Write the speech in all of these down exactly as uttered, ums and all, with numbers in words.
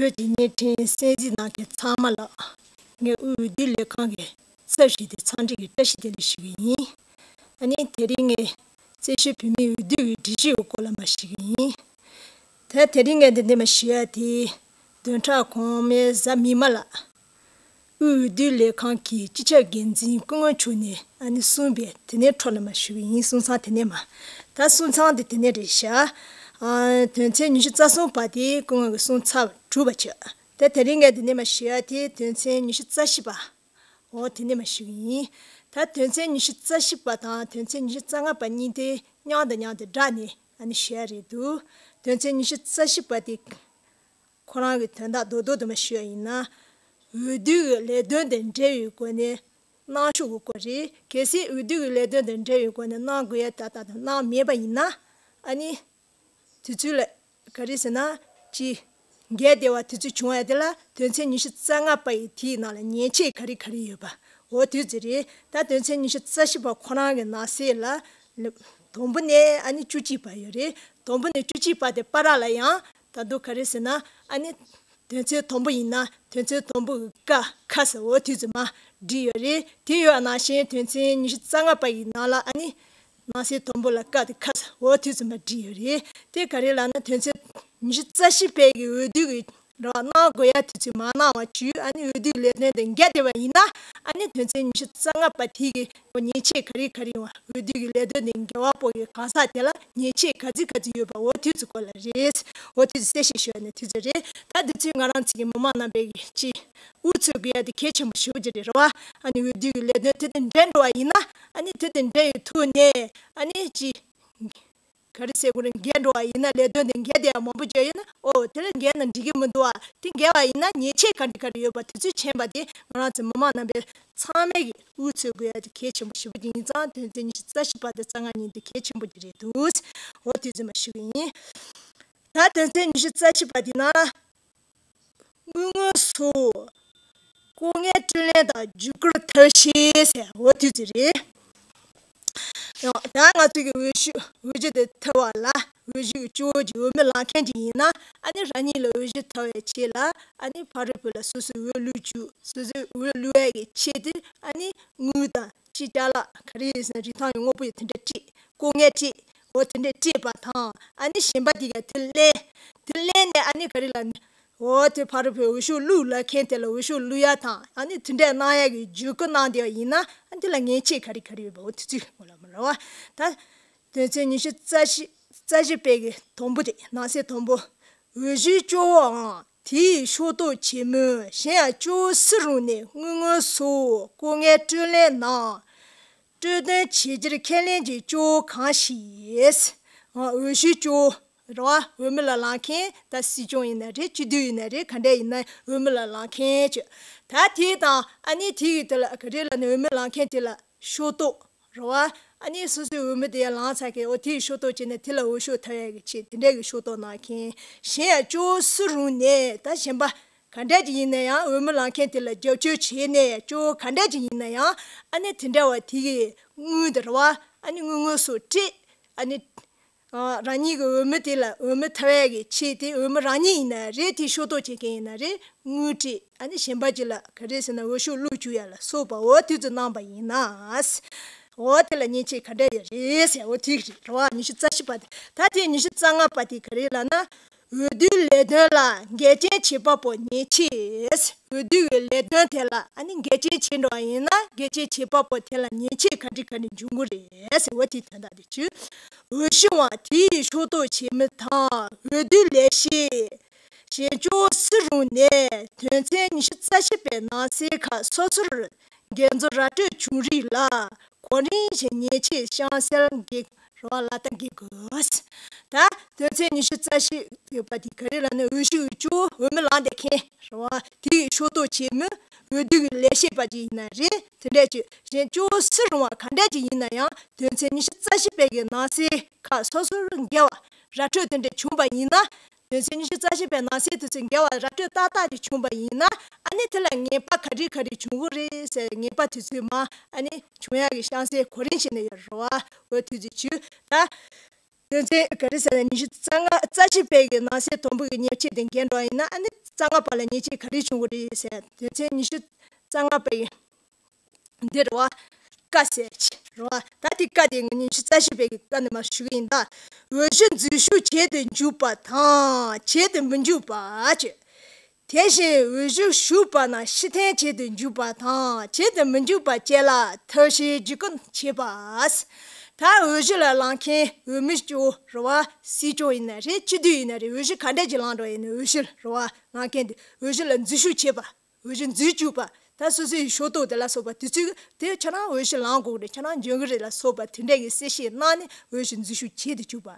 བོད་ཀྱི་བརྙན་འཕྲིན་གསན་གཟིགས་གནང་མཁན་ཚང་མ་ལ་ངས་དབུས་འོས་བསྡུ་ལས་ཁང་གི་ཚབ་ཞུས་ཏེ་འཚམས་འདྲི་གི་བཀྲ་ཤིས་བདེ་ལེགས་ཞུ་གི་ཡིན། ཨ་ནི་དེ་རིང་ངས་བཙན་བྱོལ་བོད་མིའི་འོས་བསྡུ་གི་སྒྲིག་གཞི་གི་སྐོར་ལ་མར་ཞུ་གི་ཡིན། ད་དེ་རིང་ངས་འདི་ནས་མར་ཞུ་ཡ་དེ་བདུན་ཕྲག་གོང་མའི་གཟའ་མིག་དམར་ལ་དབུས་འོས་བསྡུ་ལས་ཁང་གི་སྤྱི་ཁྱབ་འགན་འཛིན་སྐུ་ངོ་མཆོག་ནས་ཨ་ནི་གསུངས་པའི་དེ་ནས་འཕྲོ་ལ་མར་ཞུ་གི་ཡིན། གསུང་ཚང་དེ་ནས་མར། ད་གསུང་ཚང་དེ་དེ་ནས་རེད་ཤག་ཨ། དོན་ཚན་ཉི་ཤུ་རྩ་གསུམ་པ་དེ་སྐུ་ངོ་གིས་གསུངས་ཚར་གྲུབ་པ་བྱས། ད་དེ་རིང་ངས་འདི་ནས་མར་ཞུ་ཡ་དེ་དོན་ཚན་ཉི་ཤུ་རྩ་བཞི་པ། འོ་དེ་ནས་མར་ཞུ་གི་ཡིན། ད་དོན་ཚན་ཉི་ཤུ་རྩ་བཞི་པ་དང་དོན་ཚན་ཉི་ཤུ་རྩ་ལྔ་པ་གཉིས་དེ་མཉམ་དང་མཉམ་དུ་སྦྲགས་ནས་ཨ་ནི་ཞུ་ཡ་རེད་འདུག་དོན་ཚན་ཉི་ཤུ་རྩ་བཞི་པ་དེ་ཁོ་རང་གི་དོན་དག་རྡོག་རྡོག་དུ་མ་ཞུ་ཡ་ཡིན་ན། འོས་བསྡུ་གི་ལས་དོན་དང་འབྲེལ་བའི་སྒོ་ནས་གནང་ཕྱོགས་ཀྱི་སྐོར་རེད། གལ་སྲིད་འོས་བསྡུ་གི་ལས་དོན་དང་འབྲེལ་བའི་སྒོ་ནས་གནང་དགོས་ཡ་ད་ལྟ་དང་གནང་མེད་པ་ཡིན་ན། ཨ་ནི་དུས་ཚོད་ལ་ག་རེ་ཟེར་ན་ཅི། འགལ་ཟླ་བ་དུས་ཚོད་བྱུང་བ་དེ་ལ་དོན་ཚན་ཉི་ཤུ་རྩ་ལྔ་པ་ཡི་དེའི་ནང་ལ་ཉེས་ཆད་ག་རེ་ག་རེ་ཡོད་པ་འོ་དུས་ཚོད་རེད། ད་དོན་ཚན་ཉི་ཤུ་རྩ་བཞི་པ་ཁོ་རང་གི་ནང་གསེས་ལ་དང་པོ་ནས་ཨ་ནི་བཅུ་གཅིག་པ་ཡོད་རེད། དང་པོ་ནས་བཅུ་གཅིག་པ་དེ་བར་ལ་ཡང་ད་དུང་ག་རེ་ཟེར་ན་ཨ་ནི་དོན་ཚན་དང་པོ་ཡིན་ན་དོན་ཚན་དང་པོ་གི་ཀ་ཁ་ས་འོ་དུས་ཚོད་མ་བསྒྲིགས་ཡོད་རེད། དེ་ཡོད་པ་ནང་བཞིན་དོན་ཚན་ཉི་ཤུ་རྩ་ལྔ་པ་ཡི་ནང་ལ་ཨ་ནི་ནང་གསེས་དང་པོ་ལ་ཀ་དེ་ཁ་ས་འོ་དུས་ཚོད་མ་བསྒྲིགས་ཡོད་རེད། དེ་ག་རེ་ལབ་ན་དོན་ཚན་ཉི་ཤུ་རྩ་བཞི་པའི་གི་འོས་བསྡུ་གི་ར་གནང་དགོས་ཡ་དུས་ཚོད་མ་གནང་བ་བཅུ་ཨ་ནི་འོས་བསྡུ་གི་ལས་དོན་དེ་འགལ་བསྡད་པ་ཡིན་ན་ཨ་ནི་དོན་ཚན་ཉི་ཤུ་རྩ་ལྔ་པ་དེ་གི་ཉེས་ཆད་ག་རེ་ག་རེ་ཡོང་བ་འོས་བསྡུ་གི་ལས་དོན་དེ་འགལ་བ་པོ་གི་གང་ཟག་དེ་ལ་ཉེས་ཆད་ག་ཚོད་ག་ཚོད་ཡོད་པ་འོ་དུས་ཚོད་སྐོར་ལ་རེད། འོ་དུས་ཚོད་གསལ་བཤད་ཞུ་ཡ་ནི་དུས་ཚོད་རེད། ད་དུས་ཚོད་ང་རང་ཚོ་གི་མི་མང་རྣམ་པའི་གི་ཅི། དབུ་འཚོས་དགོས་ཡ་དེ་གལ་ཆེན་པོ་ཞེ་པོ་ཅིག་རེད་རེད་བ། ཨ་ནི་འོས་བསྡུ་གི་ལས་དོན་དེ་དང་འབྲེལ་འགྲོ་བ་ཡིན་ན་ཨ་ནི་དེ་དང་འབྲེལ་ཡོད་ཐོག་ནས་ཨ་ནི་ཅི། ག་རེ་ཟེར་དགོས་རེད། འགལ་འགྲོ་བ་ཡིན་ན་ལས་དོན་དེ་འགལ་བསྡད་ཡ་མང་པོ་ཅིག་ཡོད་ན་ཨོ་དེ་ལ་འགལ་ན་འགྲིག་གི་མི་འདུག་བ། དེ་འགལ་བ་ཡིན་ན་ཉེས་ཆད་ག་འདྲ་ག་རེ་ཡོད་པ་དེ་ཚོ་མཁྱེན་པ་དེ་ང་རང་ཚོ་མི་མང་རྣམ་པས་ཚང་མས་ཀྱི་དབུ་འཚོས་དགོས་ཡ་དེ་གལ་ཆེན་པོ་ཞེ་པོ་ཅིག་ཡིན་ཙང་དོན་ཚན་ཉི་ཤུ་རྩ་བཞི་པ་དང་རྩ་ལྔ་གཉིས་དེ་གལ་ཆེན་པོ་ཅིག་རེད་འདུག་ཨོ་དེ་ཚོ་མར་ཞུ་གི་ཡིན། ད་དོན་ཚན་ཉི་ཤུ་རྩ་བཞི་པ་དེ་ན། དངུལ་དངོས་སོགས་ལྐོག་རྔན་སྤྲོད་ལེན་དང་བརྒྱུད་སྐུར་ཐབས་ཤེས་ཟེར་འོ་དུས་ཚོད་རེད། ཡང་ད་ང་ཚོ་གི་འོས་ཤོག་འོས་གཞི་དེ་ཐོབ་པ་ལ་འོས་གཞི་གི་གཙོ་བོ་གི་འོས་མི་ལངས་མཁན་ཅིག་ཡིན་ན་ཨ་ནི་རང་ཉིད་ལ་འོས་གཞི་ཐོབ་པའི་ཆེད་ལ་ཨ་ནི་ཕ་རོལ་པོ་ལ་སོ་སོའི་འོས་བླུགས་རྒྱུ་སོ་སོའི་འོས་བླུགས་ཡས་ཀྱི་ཆེད་དུ་ཨ་ནི་དངུལ་དང་ཅི་ཅ་ལག་ག་རེ་ཡིན་ཟེར་ན་རིན་ཐང་ཡོད་དངོས་པོ་ཡོད་དེ་འདྲ་སྤྲད་ལྐོག་རྔན་སྤྲད་འོ་དེ་འདྲ་སྤྲད་པ་དང་ཨ་ནི་གཞན་པ་དེ་ག་དེ་ལེན་དེ་ལེན་ནས་ཨ་ནི་ག་རེ་ལ་ནི། འོ་དེ་ཕ་རོལ་པོས་འོས་ཤོག་བླུགས་ལབ་མཁན་དེ་ལ་འོས་ཤོག་བླུགས་ཡ་དང་ཨ་ནི་དེ་འདྲ་གནང་ཡ་གི་བརྒྱུད་སྐུལ་གནང་བསྡད་པ་ཡིན་ན་ཨ་འདི་ལ་ཉེས་ཆད་ག་རེ་ག་རེ་ཡོད་པ་འོ་དེ་ཚོའི་སྐོར་ལ་མ་རེད་བ། ད་དོན་ཚན་ཉི་ཤུ་རྩ་བཞི་རྩ་བཞི་པའི་གི་དང་པོ་དེ་ནང་གསེས་དང་པོ། འོས་གཞིའི་གཙོ་བོའམ་དེའི་ཕྱོགས་གཏོགས་བྱེད་མིན་གཞན་ཡང་གཙོ་བོ་སུ་རུང་ནས་དངུལ་དངོས་སོགས་ལྐོག་རྔན་སྤྲོད་ལེན་ནང་སྤྲོད་དོན་བྱེད་རྒྱུར་ཁས་ལེན་གྱི་གཙོ་བོ་གང་ཞིག་འོས་གཞིའི་གཙོ་བོ། རེད་བ། འོས་མི་ལ་ལངས་མཁན་ད་སྲིད་སྐྱོང་ཡིན་ན་རེད་སྤྱི་འཐུས་ཡིན་ན་རེད་ག་འདྲ་ཡིན་ན་འོས་མི་ལ་ལངས་མཁན་ཅིག་ད་དེ་དང་ཨ་ནི་དེ་ཡི་དེ་ལ་ག་རེ་ལ་ནི་འོས་མི་ལངས་མཁན་དེ་ལ་ཕྱོགས་གཏོགས་རེད་བ། ཨ་ནི་སོ་སོའི་འོས་མི་དེ་ཡར་ལངས་ཚར་མཁན་འོ་དེ་ཡི་ཕྱོགས་གཏོགས་བྱས་ནས་དེ་ལ་འོས་ཤོག་ཐོབ་ཡ་གི་ཆེད་དེ་འདྲ་གི་ཕྱོགས་གཏོགས་གནང་མཁན་གཞན་ཡང་གཙོ་བོ་སུ་རུང་ནས་ད་གཞན་པ་ག་འདྲ་ཅིག་ཡིན་ན་ཡང་འོས་མི་ལངས་མཁན་དེ་ལ་རྒྱབ་སྐྱོར་བྱས་ནས་གཙོ་བོ་ག་འདྲ་ཅིག་ཡིན་ན་ཡང་ཨ་ནི་དེ་འདྲ་བ་དེ་གི་དངུལ་དེ་རེད་བ། ཨ་ནི་དངུལ་དངོས་སོགས་སྤྲད་ཨ་ནི། རང་ཉིད་ཀྱི་འོས་མི་དེ་ལ་འོས་མི་ཐོབ་ཡ་གི་ཆེད་དེ་འོས་མི་རང་ཉིད་ཡིན་ན་རེད་དེ་ཕྱོགས་གཏོགས་བྱེད་མཁན་ཡིན་ན་རེད་དངུལ་སྤྲད་ཨ་ནི་གཞན་པ་ཅིག་ལ་ག་རེ་ཟེར་ན་འོས་ཤོག་བླུགས་བཅུག་ཡ་ལ་སོགས་པ་འོ་དེ་ཚོ་གནང་པ་ཡིན་ན། འོ་དེ་ལ་ཉེས་ཆད་ག་འདྲ་ཡོད་རེད་ཟེར་འོ་དེ་རེད་རེད་བ། ཉི་ཤུ་རྩ་བཞི་པ་དེ་ད་དེ་ཉི་ཤུ་རྩ་ལྔ་པ་དེ་ག་རེ་ལབ་ན། འོས་བསྡུའི་ལས་དོན་ལ་འགལ་རྐྱེན་བྱེད་པ་པོ་ཉེས་ཆད། འོས་བསྡུ་བའི་ལས་དོན་དེ་ལ་ཨ་ནི་འགལ་རྐྱེན་བྱེད་འགྲོ་བ་ཡིན་ན་འགལ་རྐྱེན་བྱེད་པ་པོ་དེ་ལ་ཉེས་ཆད་ག་འདྲ་ག་འདྲ་འབྱུང་གི་རེད་ཟེར་བ་དེའི་དོན་དག་དེ་བྱུས། འོས་ཤོག་དབང་དེའི་ཕྱོགས་གཏོགས་བྱེད་མི་དང་འོས་བསྡུའི་ལས་བྱེད་གཞན་གཙོ་བོ་སུ་རུང་ནས་དོན་ཚན་ཉི་ཤུ་རྩ་བཞི་པའི་ནང་གསེས་ཁག་སོ་སོར་འགན་འཛོལ་ར་སྤྲོད་བྱུང་རིགས་ལ་གོ་རིམ་བཞིན་ཉེས་ཆད་གཤམ་གསལ་འགེལ་རོགས་ལ་ད་འགེལ་དགོས། ད་དོན་ཚན་ཉི་ཤུ་རྩ་བཞི་ཡོད་པ་དེ་ག་རེ་ལབ་ན་འོས་ཤོག་གི་གཙོ་བོ་འོས་མི་ལངས་བསྡད་མཁན་རེད་བ། དེ་ཡི་ཕྱོགས་གཏོགས་བྱེད་མི་འོས་བསྡུ་གི་ལས་བྱེད་པ་ཅིག་ཡིན་ན་རེད་དེ་འདྲས་ཀྱི་གཞན་གཙོ་བོ་སུ་རུང་བ་ག་འདྲས་ཅིག་ཡིན་ན་ཡང་དོན་ཚན་ཉི་ཤུ་རྩ་བཞི་པའི་གི་ནང་གསེས་ཁག་སོ་སོར་འགལ་བ་ར་སྤྲོད་དེ་འདྲས་བྱུང་བ་ཡིན་ན། དོན་ཚན་ཉི་ཤུ་རྩ་བཞི་པའི་ནང་གསེས་དེ་ཚོ་འགལ་བ་ར་སྤྲོད་ཏག་ཏག་ཅིག་བྱུང་བ་ཡིན་ན་ཨ་ནི་དེ་ལ་ངེས་པ་ག་རེ་ག་རེ་བྱུང་གི་རེད་ཟེར་ངེས་པ་དེ་ཚོའི་མ་ཨ་ནི་བྱུང་ཡག་གི་གཤམ་གསལ་གོ་རིམ་བྱས་ནས་ཡོད་རེད་བ། འོ་དུས་ཚོད་བྱུས་ད། དོན་ཚན་ག་རེ་ཟེར་ན་ཉི་ཤུ་རྩ་ལྔ་རྩ་བཞི་པའི་གི་ནང་གསེས་དང་པོ་གི་ཉེས་ཆད་དེ་འགལ་འགྲོ་ཡིན་ན་ཨ་ནི་རྩ་ རྩ་ལྔ་པ་ལ་ཉེས་ཆད་ག་རེ་བྱུང་གི་རེད་ཟེར། དོན་ཚན་ཉི་ཤུ་རྩ་ལྔ་པའི་འདི་རེད་བ། ཀ་ཟེར་ཆེ་རེད་བ། ད་དེ་ཀ་དེ་ངས་ཉི་ཤུ་རྩ་བཞི་པའི་ཀ་ནས་མར་ཞུ་གི་ཡིན་ད། འོས་གཞི་འཛུལ་ཞུགས་བྱེད་དུ་འཇུག་པ་དང་བྱེད་དུ་མི་འཇུག་པ་བཅས། དེ་བཞིན་འོས་གཞི་ཞུགས་པ་ན་ཕྱིར་འཐེན་བྱེད་དུ་འཇུག་པ་དང་བྱེད་དུ་མི་འཇུག་པ་བཅས་ལ་ཐབས་ཤེས་བརྒྱུད་སྐུལ་བྱེད་པ། ད་འོས་གཞི་ལ་ལངས་མཁན་འོས་མི་གཙོ་བོ་རེད་བ། སྲིད་སྐྱོང་ཡིན་ན་རེད། སྤྱི་འཐུས་ཡིན་ན་རེད། འོས་གཞི་ག་འདྲ་ཅིག་ལངས་འགྲོ་ཡིན་ན་འོས་གཞི་རེད་བ། ལངས་མཁན་དེ་འོས་གཞི་ལ་འཛུལ་ཞུགས་བྱེད་པ། འོས་གཞི་འཛུལ་བཅུག་པ། ད་སོ་སོའི་ཤོག་ཐོག་དེ་ལ་སོགས་པ་དེ་ཚོས་དེ་ཁྱེད་རང་འོས་གཞི་ལངས་དགོས་རེད། ཁྱེད་རང་འཇོན་གི་རེད་ལ་སོགས་པ་དེ་འདྲ་གི་གསལ་བཤད་གནང་ནས་འོས་གཞི་འཛུལ་ཞུགས་བྱེད་དུ་བཅུག་པ།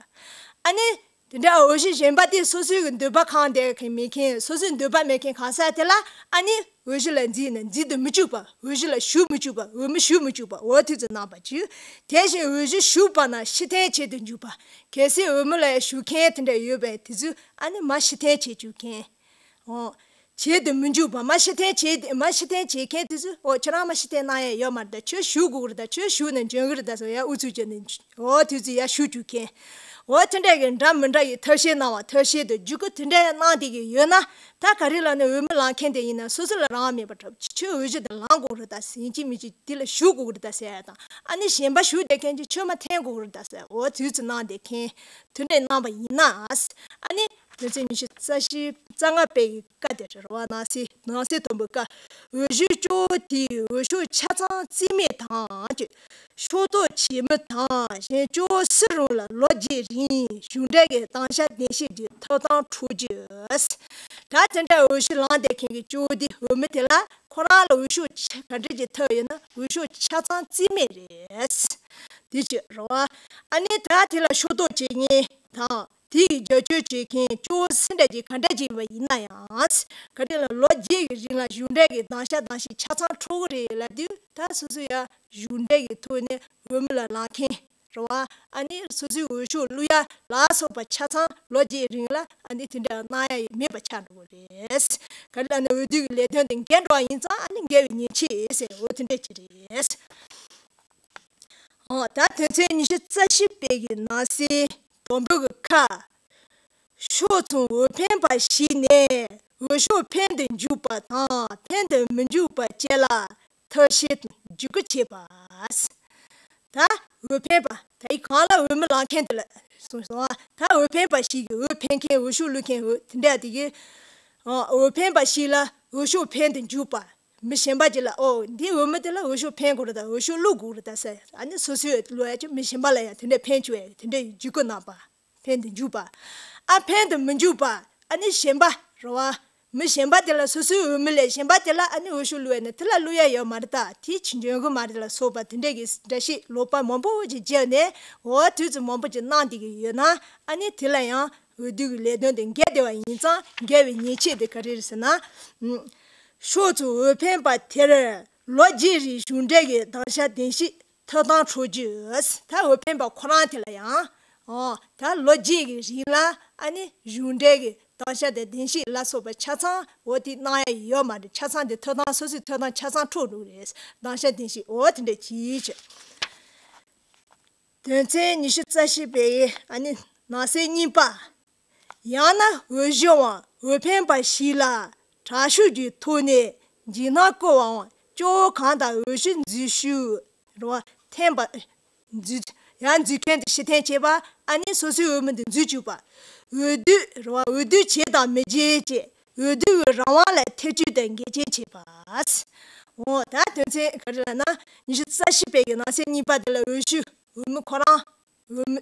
ཨ་ནི་དེ་འདྲ་འོས་གཞི་གཞན་པ་དེ་སོ་སོའི་གི་འདོད་པ་ཁེངས་བསྡད་མཁན་མེད་མཁན། སོ་སོའི་འདོད་པ་མེད་མཁན་གང་ཟག་དེ་ལ་ཨ་ནི་འོས་གཞི་ལ་འཛུལ་ན་འཛུལ་དུ་མི་བཅུག་པ། འོས་གཞི་ལ་ཞུགས་མི་བཅུག་པ། འོས་མི་ཞུགས་མི་བཅུག་པ། འོ་དེ་ཚོ་གནང་པ་བཅུག་དེ་བཞིན་འོས་གཞི་ཞུགས་པ་ན་ཕྱིར་འཐེན་བྱེད་དུ་འཇུག་པ། གལ་སྲིད་འོས་མི་ལ་ཞུགས་མཁན་དེ་འདྲ་ཡོད་པས་དེ་ཚོས་ཨ་ནི་མར་ཕྱིར་འཐེན་བྱེད་བཅུག་མཁན། འོ། བྱེད་དུ་མི་འཇུག་པ། མར་ཕྱིར་འཐེན་བྱེད་དེ། མར་ཕྱིར་འཐེན་བྱེད་མཁན་དེ་ཚོས་འོ་ཁྱོད་རང་མར་ཕྱིར་འཐེན་གནང་ཡ་ཡོད་མ་རེད། ད་ཁྱོད་ཞུགས་དགོས་རེད། ད་ཁྱོད་ཞུགས་ན་འཇོན་གི་རེད། ད་ཟེར་ཡ་ཨུ་ཚུགས་བྱས་ནས་འོ་དེ་ཚོས་ཡར་ཞུགས་བཅུག་མཁན། འོ་དེ་འདྲ་གི་འདྲ་མི་འདྲ་ཡི་ཐབས་ཤེས་གནང་བ། ཐབས་ཤེས་དང་བརྒྱུད་སྐུལ་དེ་འདྲ་གནང་བསྡད་ཀྱི་ཡོད་ན། ད་ག་རེ་ལབ་ན་འོས་མི་ལངས་མཁན་དེ་ཡིན་ན་སོ་སོ་ལ་རང་དབང་མེད་པ་འདྲ་པོ། ཁྱོད་འོས་གཞི་དེ་ལངས་དགོས་རེད། ད་ཡིན་གཅིག་མིན་གཅིག་དེ་ལ་ཞུགས་དགོས་རེད་ད་ཟེར་ཡ་དང་། ཨ་ནི་གཞན་པ་ཞུགས་བསྡད་མཁན་གྱིས་ཁྱོད་མར་འཐེན་དགོས་རེད་ད་ཟེར། འོ་དེ་ཚོ་གནང་བསྡད་མཁན་དེ་འདྲ་གནང་པ་ཡིན་ན། ཨ་ནི་དོན་ཚན་ཉི་ཤུ་རྩ་བཞི་རྩ་ལྔ་པའི་ཀ་དེ་རེད་བ། ནང་གསེས་ནང་གསེས་དང་པོའི་ཀ། འོས་གཞི་གཙོ་བོ་དེའི་འོས་ཤོག་ཆ་ཚང་རྩིས་མེད་དང་ཅིག་ཕྱོགས་གཏོགས་བྱེད་མི་དང་གཞན་གཙོ་བོ་སུ་རུང་ལ་ལོ་བརྒྱད་རིང་གཞུང་འབྲེལ་གྱི་དྭངས་ཤ་བདེན་ཞིབ་ཀྱི་ཐོབ་ཐང་འཕྲོག་རྒྱུ། ད་དེ་འདྲ་འོས་གཞི་ལངས་བསྡད་མཁན་གྱི་གཙོ་བོ་དེ་འོས་མི་དེ་ལ་ཁོ་རང་ལ་འོས་ཤོག་ག་འདྲ་ཅིག་ཐོབ་ཡོད་ན་འོས་ཤོག་ཆ་ཚང་རྩིས་མེད་རེད། དེ་ཅིག་རེད་བ། ཨ་ནི་ད་དེ་ལ་ཕྱོགས་གཏོགས་བྱེད་མཁན་དང་། དེ་ཡི་རྒྱབ་སྐྱོར་བྱེད་མཁན་གཙོ་བོ་སུ་འདྲ་ཅིག་ག་འདྲ་ཅིག་ཡིན་པ་ཡིན་ན་ཡང་། ག་རེ་ལ་ལོ་བརྒྱད་ཀྱི་རིང་ལ་གཞུང་འབྲེལ་གྱི་དྭངས་ཤ་དྭངས་ཤིང་ཆ་ཚང་འཕྲོག་གི་རེད་ལབ་དུས། ད་སོ་སོ་ཡ་གཞུང་འབྲེལ་གྱི་ཐོག་ནས་འོས་མི་ལ་ལངས་མཁན་རེད་བ། ཨ་ནི་སོ་སོའི་འོས་ཤོག་བླུག་ཡ་ལ་སོགས་པ་ཆ་ཚང་ལོ་བརྒྱད་རིང་ལ་ཨ་ནི་དེ་འདྲ་གནང་ཡ་ཡི་མེད་པ་ཆགས་འགྲོ་གི་རེད། ག་རེ་ལབ་ན་འོས་བསྡུ་གི་ལས་དོན་དེ་འགལ་འགྲོ་བ་ཡིན་ཙང་ཨ་ནི་འགལ་བའི་ཉེས་ཆད་ཟེར་འོ་དེ་འདྲ་ཅིག་རེད། འོ་ད་དོན་ཚན་ཉི་ཤུ་རྩ་བཞི་པའི་གི་ནང་གསེས་དང་པོའི་གི་ཁ། ཕྱོགས་མཚུངས་འོས་འཕེན་པ་ཞིག་ནས་འོས་ཤོག་འཕེན་དུ་འཇུག་པ་དང་འཕེན་དུ་མི་འཇུག་པ་བཅས་ལ་ཐབས་ཤེས་བརྒྱུད་སྐུལ་བྱེད་པ། ད་འོས་འཕེན་པ་ད་ཡི་གང་ལ་འོས་མི་ལངས་མཁན་དེ་ལ་གསུངས་སོང་ཨ། ད་འོས་འཕེན་པ་ཞིག་གིས་འོས་འཕེན་མཁན་འོས་ཤོག་བླུག་མཁན་འོས་དེ་འདྲ་དེ་གིས་འོས་འཕེན་པ་ཞིག་ལ་འོས་ཤོག་འཕེན་དུ་འཇུག་པ། མི་གཞན་པ་ཅིག་ལ་ཨོ་འདི་འོས་མི་དེ་ལ་འོས་ཤོག་འཕེན་དགོས་རེད་ད། འོས་ཤོག་བླུག་དགོས་རེད་ད་ཟེར། ཨ་ནི་སོ་སོས་བླུག་ཡ་ཅིག་མི་གཞན་པ་ལ་ཡང་དེ་འདྲས་འཕེན་བཅུག་ཡ་དེ་འདྲས་བརྒྱུད་སྐུལ་གནང་པ། འཕེན་དུ་འཇུག་པ། ཨ་འཕེན་དུ་མི་འཇུག་པ། ཨ་ནི་གཞན་པ་རེད་བ། མི་གཞན་པ་དེ་ལ་སོ་སོའི་འོས་མི་ལས་གཞན་པ་དེ་ལ་ཨ་ནི་འོས་ཤོག་བླུག་ཡ་ནི་དེ་ལ་བླུག་ཡ་ཡོད་མ་རེད་ད། དེ་ཅི་འཇོན་གི་མ་རེད་ལ་སོགས་པ་དེ་འདྲས་ཀྱི་འདྲ་ཤེས་ལོག་པ་མང་པོ་ཅིག་བརྒྱབ་ནས་འོ་དུས་ཚོད་མང་པོ་ཅིག་གནང་བསྡད་ཀྱི་ཡོད་ན་ཨ་ནི་དེ་ལ་ཡང་འོས་བསྡུ་གི་ལས་དོན་དེ་འགལ་བསྡད་པ་ཡིན་ཙང་འགལ་བའི་ཉེས་ཆད་དེ་ག་རེ་རེད་ཟེར་ན། ཕྱོགས་མཚུངས་འོས་འཕེན་པ་དེར་ལོ་བརྒྱད་རིང་གཞུང་འབྲེལ་གྱི་དྭངས་ཤ་བདེན་ཞིབ་ཐོབ་ཐང་འཕྲོག་རྒྱུ། ད་འོས་འཕེན་པ་ཁོ་རང་དེ་ལ་ཡང་ཨོ་ད་ལོ་བརྒྱད་ཀྱི་རིང་ལ་ཨ་ནི་གཞུང་འབྲེལ་གྱི་དྭངས་ཤ་དང་བདེན་ཞིབ་ལ་སོགས་པ་ཆ་ཚང་འོ་དེ་གནང་ཡ་ཡོད་མ་རེད། ཆ་ཚང་དེ་ཐོབ་ཐང་སོ་སོའི་ཐོབ་ཐང་ཆ་ཚང་འཕྲོག་འགྲོ་གི་རེད། དྭངས་ཤ་བདེན་ཞིབ་འོ་དེ་འདྲ་གྱིས་བྱས། དོན་ཚན་ཉི་ཤུ་རྩ་བཞི་པའི་ཨ་ནི་ནང་གསེས་གཉིས་པ། ཡང་ན་འོས་གཞི་བའམ་འོས་འཕེན་པ་ཞིག་ལ་དྲག་ཤུགས་ཀྱི་ཐོག་ནས་འཇིགས་སྣང་བསྐུལ་བའམ་སྐྱོ་བོ་གང་དང་འོས་གཞི་འཛུལ་ཞུགས་རེད་བ། འཐེན་པ། འཛུལ། ཡང་འཛུལ་མཁན་དེ་ཕྱིར་འཐེན་བྱེད་པ། ཨ་ནི་སོ་སོའི་འོས་མི་དེ་འཛུལ་བཅུག་པ། འོས་བསྡུ་རེད་བ། འོས་བསྡུ་བྱེད་དང་མི་བྱེད་ཅེས་འོས་བསྡུ་གི་རང་དབང་ལ་ཐེ་བྱུས་དང་འགལ་རྐྱེན་བྱེད་པ། འོ་ད་དོན་ཚན་ག་རེ་ལབ་ན་ཉི་ཤུ་རྩ་བཞི་པའི་གི་ནང་གསེས་གཉིས་པ་དེ་ལ་འོས་གཞི་འོས་མི་ཁོ་རང་། འོས་མི།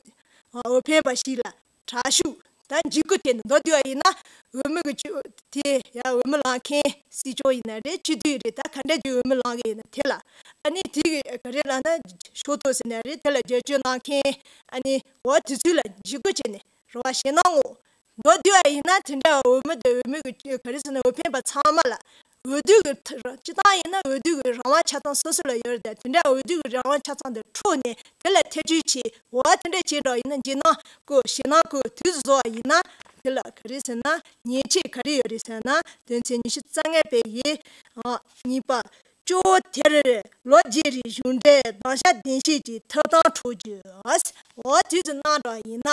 འོས་འཕེན་པ་ཞིག་ལ་དྲག་ཤུགས་དང་འཇིགས་སྐུལ་བྱས་ནས་མདོར་བསྡུས་པ་ཡིན་ན་འོས་མི་གི་ཅུ་དེ་ཡང་འོས་མི་ལངས་མཁན་སྲིད་སྐྱོང་ཡིན་ན་རེད། སྤྱི་འཐུས་རེད། ད་ག་འདྲ་ཅིག་འོས་མི་ལངས་གི་ཡིན་ན་དེ་ལ་ཨ་ནི་དེ་གི་ག་རེ་ལབ་ན་ཕྱོགས་གཏོགས་ཟེར་ན་རེད། དེ་ལ་རྒྱབ་སྐྱོར་གནང་མཁན་ཨ་ནི་འོ་དེ་ཚོ་ལ་འཇིགས་སྐུལ་བྱས་ནས་རེད་བ། ཞེད་སྣང་ངོ་མདོར་བསྡུས་པ་ཡིན་ན་དེ་འདྲ་འོས་མི་དང་འོས་མི་གི་ག་རེ་ཟེར་ན་འོས་འཕེན་པ་ཚང་མ་ལ་འོས་བསྡུ་གི་སྤྱི་བཏང་ཡིན་ན་འོས་བསྡུ་གི་རང་དབང་ཆ་ཚང་སོ་སོ་ལ་ཡོད་རེད། དེ་འདྲ་འོས་བསྡུ་གི་རང་དབང་ཆ་ཚང་དེ་འཕྲོག་ནས་དེ་ལ་ཐེ་བྱུས་བྱེད་འོ་དེ་འདྲ་བྱེད་འགྲོ་ཡིན་ན་འཇིགས་སྣང་སྐུལ་ཞེད་སྣང་སྐུལ་དུས་སུ་བཟོ་བ་ཡིན་ན་དེ་ལ་ག་རེ་ཟེར་ན་ཉེས་ཆད་ག་རེ་ཡོད་རེད་ཟེར་ན་དོན་ཚན་ཉི་ཤུ་རྩ་ལྔ་པའི་ཡི་གཉིས་པ། ཅོ་དེར་ལོ་བརྒྱའི་རིང་གཞུང་འབྲེལ་དྭངས་ཤ་བདེ་སྐྱིད་ཀྱི་ཐོབ་ཐང་འཕྲོག་རྒྱུ། འོ་དུས་སུ་གནང་འགྲོ་ཡིན་ན།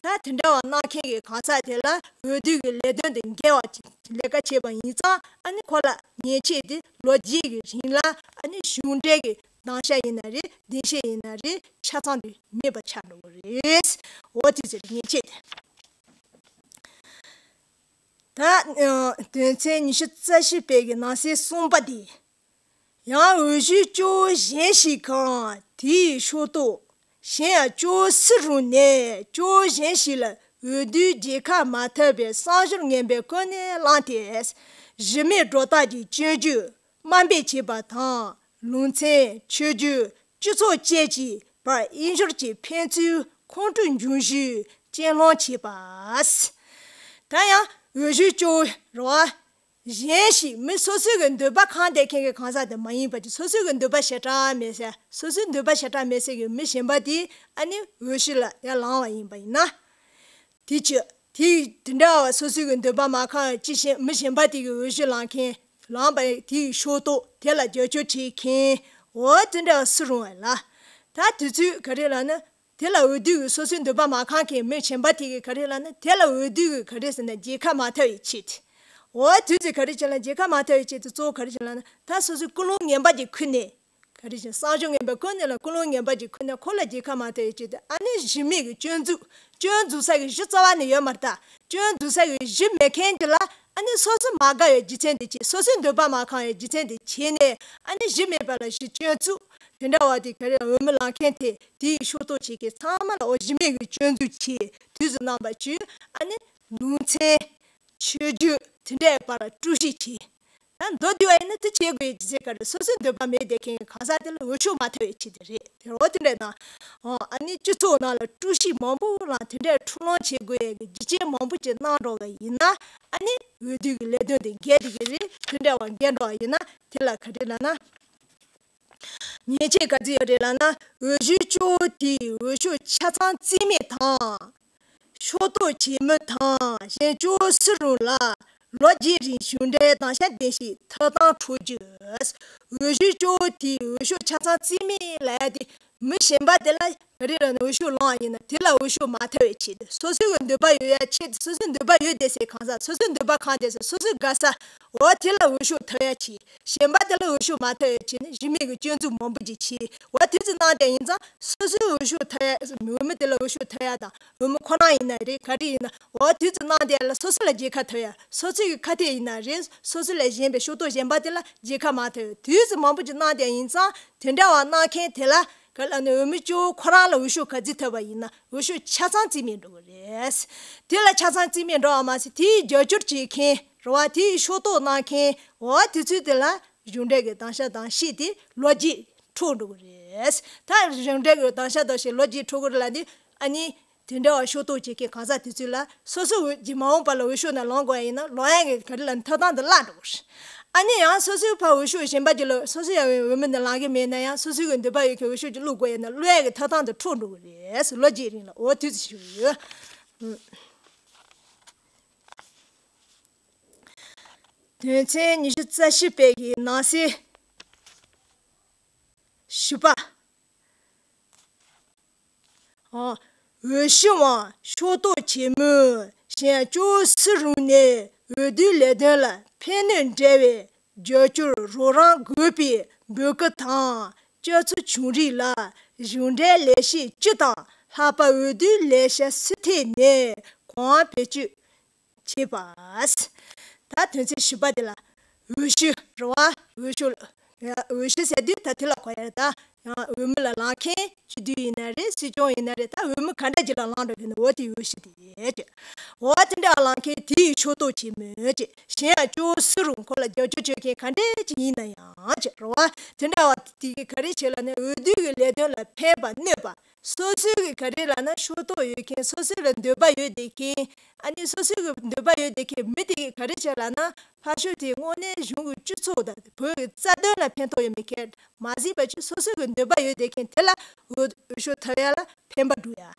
ད་དེ་འདྲ་བ་གནང་མཁན་གྱི་གང་ཟག་དེ་ལ་འོས་བསྡུ་གི་ལས་དོན་དེ་འགལ་བ་ཅིག་ལས་ཀ་བྱས་པ་ཡིན་ཙང་། ཨ་ནི་ཁོ་ལ་ཉེས་ཆད་དེ་ལོ་བརྒྱའི་གི་རིང་ལ་ཨ་ནི་གཞུང་འབྲེལ་གྱི་དྭངས་ཤ་ཡིན་ན་རེད། བདེ་སྐྱིད་ཡིན་ན་རེད། ཆ་ཚང་དེ་མེད་པ་ཆགས་འགྲོ་གི་རེད། འོ་དེ་ཚོ་རེད། ཉེས་ཆད་དེ། ད་ཨ་དོན་ཚན་ཉི་ཤུ་རྩ་བཞི་པའི་གི་ནང་གསེས་གསུམ་པ་དེ། ཡང་འོས་གཞི་ཅོ་གཞན་ཞིག་གམ་དེའི་ཕྱོགས་གཏོགས་གཞན་ཡང་ཅོ་སུ་རུང་ནས་ཅོ་གཞན་ཞིག་ལ་འོས་བསྡུའི་རྒྱལ་ཁ་མ་ཐོབ་པའི་གསར་འབྱོར་ངན་པའི་གོ་གནས་བླངས་ཏེ། གཞི་མེད་སྒྲོ་བཏགས་ཀྱི་སྐྱོན་བརྗོད་དམའ་འབེབས་བྱས་པ་དང་། ལུང་ཚན། ཆོས་བརྒྱུད། སྤྱི་ཚོགས་བཅས་ཀྱི་བར་དབྱིན་ཞོར་གྱི་ཕན་ཚུན་ཁོང་ཁྲོ་འབྱུང་གཞིའི་གཅེས་སློང་བྱས་པ། ད་ཡང་འོས་གཞི་ཅོ་རེད་བ། གཞན་ཞིག་མི་སོ་སོའི་གི་འདོད་པ་ཁེངས་བསྡད་མཁན་གྱི་གང་ཟག་དེ་མ་ཡིན་པ་ཅིག་སོ་སོའི་གི་འདོད་པ་ཞེ་དྲག་མེད་ས། སོ་སོའི་འདོད་པ་ཞེ་དྲག་མེད་སའི་གི་མི་གཞན་པ་དེ་ཨ་ནི་འོས་གཞི་ལ་ཡར་ལངས་པ་ཡིན་པ་ཡིན་ན། དེ་ཅི། དེ་དེ་འདྲ་བ་སོ་སོའི་གི་འདོད་པ་མ་ཁེངས་ཅི་ཞིག་མི་གཞན་པ་དེ་གི་འོས་གཞི་ལངས་མཁན། ལངས་པ་དེ་ཡི་ཕྱོགས་གཏོགས་དེ་ལ་རྒྱབ་སྐྱོར་བྱེད་མཁན། འོ་དེ་འདྲ་བ་སུ་རུང་བ་ལ། ད་དུས་ཚོད་ག་རེ་ལབ་ན། དེ་ལ་འོས་བསྡུ་གི་སོ་སོའི་འདོད་པ་མ་ཁེངས་མཁན་མི་གཞན་པ་དེ་གི་ག་རེ་ལབ་ན། དེ་ལ་འོས་བསྡུ་གི་ག་རེ་ཟེར་ན་རྒྱལ་ཁ་མ་ཐོབ་པའི་ཆེད་དུ། འོ་དུས་ཚོད་ག་རེ་བྱས་ལ་རྒྱལ་ཁ་མ་ཐོབ་པའི་ཆེད་དུ་གཙོ་བོ་ག་རེ་བྱས་ལབ་ན། ད་སོ་སོའི་ཀུན་སློང་ངན་པ་ཅིག་ཁུར་ནས། ག་རེ་བྱས་གསར་འབྱོར་ངན་པའི་གོ་གནས་ལ་ཀུན་སློང་ངན་པ་ཅིག་ཁུར་ནས་ཁོ་ལ་རྒྱལ་ཁ་མ་ཐོབ་པའི་ཆེད་དུ་ཨ་ནི་གཞི་མེད་ཀྱི་སྐྱོན་འཛུགས། སྐྱོན་འཛུགས་ས་གི་གཞི་རྩ་བ་ནས་ཡོད་མ་རེད་ད། སྐྱོན་འཛུགས་ས་གི་གཞི་མེད་མཁན་དེ་ལ་ཨ་ནི་སོ་སོ་མ་དགའ་བའི་རྒྱུ་མཚན་དེ་བྱས། སོ་སོའི་འདོད་པ་མ་ཁེངས་པའི་རྒྱུ་མཚན་དེ་བྱས་ནས་ཨ་ནི་གཞི་མེད་པ་ལ་གཞི་སྐྱོན་བཙུགས། དེ་འདྲ་བ་དེ་ག་རེ་འོས་མི་ལངས་མཁན་དེ་དེ་ཡི་ཕྱོགས་གཏོགས་བྱེད་མཁན་ཚང་མ་ལ་འོ་གཞི་མེད་ཀྱི་སྐྱོན་འཛུགས་བྱས། དུས་སུ་གནང་བ་བྱས། ཨ་ནི་ལུང་ཚན། ཆོས་བརྒྱུད་དེ་འདྲའི་བར་དཀྲུག་ཤིང་བྱས། ད་མདོར་བསྡུས་པ་ཡིན་ན་དེ་བྱེད་དགོས་ཡ་ཅི་ཟེར་ག་རེ། སོ་སོའི་འདོད་པ་མེད་བསྡད་མཁན་གྱི་གང་ཟག་དེ་ལ་འོས་ཤོག་མ་ཐོབ་པའི་ཆེད་དུ་རེད། དེ་འོ་དེ་འདྲ་དང་། ཨོ་ཨ་ནི་སྤྱི་ཚོགས་ནང་ལ་དཀྲུག་ཤིང་མང་པོ་ལ་དེ་འདྲའི་འཁྲུག་ལང་བྱེད་དགོས་ཡ་གི་རྒྱུ་རྐྱེན་མང་པོ་ཅིག་གནང་འགྲོ་བ་ཡིན་ན། ཨ་ནི་འོས་བསྡུ་གི་ལས་དོན་དེ་འགལ་བསྡད་ཀྱི་རེད། དེ་འདྲ་བ་འགལ་འགྲོ་བ་ཡིན་ན་དེ་ལ་ག་རེ་ལབ་ན། ཉེས་ཆད་ག་ཚོད་ཡོད་རེད་ལབ་ན། འོས་གཞི་གཙོ་བོ་དེའི་འོས་ཤོག་ཆ་ཚང་རྩིས་མེད་དང་། ཕྱོགས་གཏོགས་བྱེད་མི་དང་གཞན་གཙོ་བོ་སུ་རུང་ལ་ལོ་བརྒྱད་རིང་གཞུང་འབྲེལ་དྭངས་ཤ་བདེ་སྐྱིད་ཐོབ་ཐང་འཕྲོག་རྒྱུ། འོས་གཞི་གཙོ་བོ་དེའི་འོས་ཤོག་ཆ་ཚང་རྩིས་མེད་ལབ་ཡ་དེ། མི་གཞན་པ་དེ་ལ་ག་རེ་ལབ་ན་འོས་ཤོག་ལངས་ཡིན་ན་དེ་ལ་འོས་ཤོག་མ་ཐོབ་པའི་ཆེད་དུ། སོ་སོའི་གི་འདོད་པ་ཡོད་ཡ་ཆེད་དུ། སོ་སོའི་འདོད་པ་ཡོད་བསྡད་སའི་གང་ཟག་སོ་སོའི་འདོད་པ་ཁེངས་བསྡད་ས་སོ་སོའི་དགའ་ས་འོ་དེ་ལ་འོས་ཤོག་ཐོབ་ཡ་བྱས། གཞན་པ་དེ་ལ་འོས་ཤོག་མ་ཐོབ་ཡ་བྱས་ནས་གཞི་མེད་ཀྱི་སྐྱོན་འཛུགས་མང་པོ་ཅིག་བྱས། འོ་དེ་ཚོ་གནང་བསྡད་ཡིན་ཙང་སོ་སོའི་འོས་ཤོག་ཐོབ་ཡ། འོས་མི་དེ་ལ་འོས་ཤོག་ཐོབ་ཡ་དང་འོས་མི་ཁོ་རང་ཡིན་ན་རེད། ག་རེ་ཡིན་ན་འོ་དེ་ཚོ་གནང་བསྡད་ཡ་ལ་སོ་སོ་ལ་རྒྱལ་ཁ་ཐོབ་ཡ། སོ་སོའི་གི་ཁ་གཏད་ཡིན་ན་རེད། སོ་སོ་ལས་གཞན་པའི་ཕྱོགས་གཏོགས་གཞན་པ་དེ་ལ་རྒྱལ་ཁ་མ་ཐོབ་ཡ། དེ་ཚོ་མང་པོ་ཅིག་གནང་བསྡད་ཡིན་ཙང་དེ་འདྲ་བ་གནང་མཁན་དེ་ལ། ག་ལ་ནི་འོས་མི་གཙོ་བོ་ཁོ་རང་ལ་འོས་ཤོག་ག་ཚོད་ཐོབ་པ་ཡིན་ན་འོས་ཤོག་ཆ་ཚང་རྩིས་མེད་འགྲོ་གི་རེད། དེ་ལ་ཆ་ཚང་རྩིས་མེད་འགྲོ་བ་མ་ཟད་དེའི་རྒྱབ་སྐྱོར་བྱེད་མཁན་རེད་བ། དེའི་ཕྱོགས་གཏོགས་གནང་མཁན་འོ་དེ་ཚོས་དེ་ལ་གཞུང་འབྲེལ་གྱི་དྭངས་ཤ་དྭངས་ཤེད་དེ་ལོ་བརྒྱད་འཕྲོག་འགྲོ་གི་རེད། ད་གཞུང་འབྲེལ་གྱི་དྭངས་ཤ་དྭངས་ཤེད་ལོ་བརྒྱད་འཕྲོག་གི་རེད་ལབ་དུས་ཨ་ནི། དེ་འདྲ་བ་ཕྱོགས་གཏོགས་བྱེད་མཁན་གང་ཟག་དེ་ཚོ་ལ་སོ་སོ་འོས་ཀྱི་མ་འོངས་པ་ལ་འོས་ཤོག་ནང་ལངས་དགོས་ཡ་ཡིན་ན་ལངས་ཡ་གི་ག་རེ་ལ་ཐོབ་ཐང་དེ་བརླག་འགྲོ་གི་རེད། ཨ་ནི་ཡང་སོ་སོའི་ཕར་འོས་ཤོག་གཞན་པ་ཅིག་ལ་སོ་སོ་ཡང་འོས་མི་ནང་ལངས་ཀྱི་མེད་ན་ཡང་སོ་སོའི་གི་འདོད་པ་ཡོད་མཁན་འོས་ཤོག་ཅིག་བླུག་དགོས་ཡ་ན་བླུག་ཡ་གི་ཐོབ་ཐང་དེ་འཕྲོག་འགྲོ་གི་རེད། ལོ་བརྒྱད་རིང་ལ་འོ་དུས་ཚོད་ཞུ་གི་ཡོད། དོན་ཚན་ཉི་ཤུ་རྩ་བཞི་པའི་གི་ནང་གསེས་བཞི་པ། འོས་གཞི་དབང་ཕྱོགས་གཏོགས་བྱེད་མུས་གཞན་གཙོ་བོ་སུ་རུང་ནས་འོས་བསྡུའི་ལས་དོན་ལ་ཕན་གནོད་འབྲེལ་བའི་རྒྱབ་སྐྱོར་རོགས་རམ་དགོས་པའི་འབོད་སྐུལ་དང་སྤྱོད་ཚུལ་བྱུང་རིགས་ལ་གཞུང་འབྲེལ་ལས་བྱེད་སྤྱི་དང་ལྷག་པར་འོས་བསྡུའི་ལས་བྱེད་སུ་ཐད་ནས་གང་བེད་སྤྱོད་བྱེད་པ། ད་དོན་ཚན་བཞི་པ་དེ་ལ་འོས་གཞི་རེད་བ། འོས་གཞི། འོས་གཞི་ཟེར་དུས་ད་དེ་ལ་གོ་ཡ་རེད་ད། ཡང་འོས་མི་ལ་ལངས་མཁན་སྤྱི་འཐུས་ཡིན་ན་རེད། སྲིད་སྐྱོང་ཡིན་ན་རེད། ད་འོས་མི་ག་འདྲ་ཅིག་ལ་ལངས་འགྲོ་གི་ན་འོ་དེ་འོས་གཞི་དེ་ཡོད་ཅེས། འོ་དེ་འདྲ་ལངས་མཁན་དེ་ཡི་ཕྱོགས་གཏོགས་བྱེད་མུས་ཅེས་གཞན་ཡང་གཙོ་བོ་སུ་རུང་ཁོ་ལ་རྒྱབ་སྐྱོར་བྱེད་མཁན་ག་འདྲ་ཅིག་ཡིན་ན་ཡང་ཅེས་རེད་བ། དེ་འདྲ་བ་དེ་གི་ག་རེ་བྱེད་ལབ་ན་འོས་བསྡུ་གི་ལས་དོན་ལ་ཕན་པ་གནོད་པ། སོ་སོའི་གི་ག་རེ་ལབ་ན་ཕྱོགས་གཏོགས་ཡོད་མཁན། སོ་སོའི་ལ་འདོད་པ་ཡོད་བསྡད་མཁན། ཨ་ནི་སོ་སོའི་གི་འདོད་པ་ཡོད་བསྡད་མཁན་མི་དེ་གི་ག་རེ་བྱས་ལབ་ན་ཕར་ཕྱོགས་དེ་དངོས་གནས་གཞུང་གི་སྤྱི་ཚོགས་དང་བོད་ཀྱི་རྩ་དོན་ལ་ཕན་ཐོགས་ཡོད་མེད་མཁན་མ་གཟིགས་པ་བྱས་སོ་སོའི་གི་འདོད་པ་ཡོད་བསྡད་མཁན་དེ་ལ་འོས་འོས་ཤོག་ཐོབ་ཡ་ལ་ཕན་པ་སྒྲུབ་ཡ།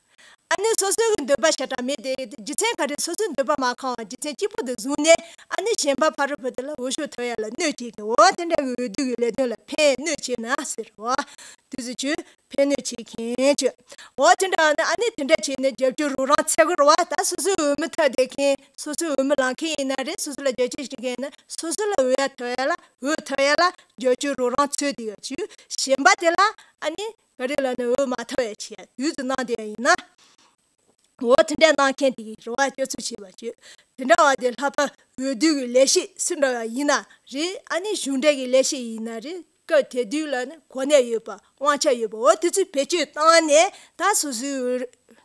ཨ་ནི་སོ་སོའི་གི་འདོད་པ་ཞེ་དྲག་མེད་དེ། རྒྱུ་མཚན་ག་རེ། སོ་སོའི་འདོད་པ་མ་ཁེངས་པ་རྒྱུ་མཚན་གཅིག་པོ་དེ་བཟུང་ནས། ཨ་ནི་གཞན་པ་ཕ་རོལ་པོ་དེ་ལ་འོས་ཤོག་འཐོར་ཡ་ལ་གནོད་བྱེད་མཁན། འོ་དེ་འདྲ་གི་འོས་བསྡུ་གི་ལས་དོན་ལ་ཕན་གནོད་བྱེད་ན་ཟེར་བ། དེ་ཚོ་ཆུ་ཕན་གནོད་བྱེད་མཁན་ཆུ། འོ་དེ་འདྲ་ནི་ཨ་ནི་དེ་འདྲ་བྱས་ནས་རྒྱབ་སྐྱོར་རོགས་རམ་འཚོལ་གི་རེད་བ། ད་སོ་སོའི་འོས་མི་ཐོབ་བསྡད་མཁན། སོ་སོའི་འོས་མི་ལངས་མཁན་ཡིན་ན་རེད། སོ་སོ་ལ་རྒྱབ་སྐྱོར་བྱེད་མཁན་ཡིན་ན། སོ་སོ་ལ་འོས་ཡ་ཐོབ་ཡ་ལ། འོས་ཐོབ་ཡ་ལ་རྒྱབ་སྐྱོར་རོགས་རམ་འཚོལ་བསྡད་ཡ་ཆུ། གཞན་པ་དེ་ལ་ཨ་ནི་ག་རེ་ལབ་ན། འོས་མ་ཐོབ་ཡ་བྱེད་ཡ་དུས་ཚོད་གནང་བསྡད་ཡ་ཡིན་ན། འོ་དེ་འདྲ་གནང་མཁན་དེ་གི་རེ་བ་སྐྱོ་ཚུལ་བྱེད་པ་བྱོས། དེ་འདྲ་བ་དེ་ལྷག་པར་འོས་བསྡུ་གི་ལས་བྱེད་སུ་འདྲ་བ་ཡིན་ན་རེད། ཨ་ནི་གཞུང་འབྲེལ་གི་ལས་བྱེད་ཡིན་ན་རེད། སྐབས་དེ་དུས་ལ་ནི་གོ་གནས་ཡོད་པ། དབང་ཆ་ཡོད་པ། འོ་དེ་ཚོས་བེད་སྤྱོད་བཏང་ནས། ད་སོ་སོའི་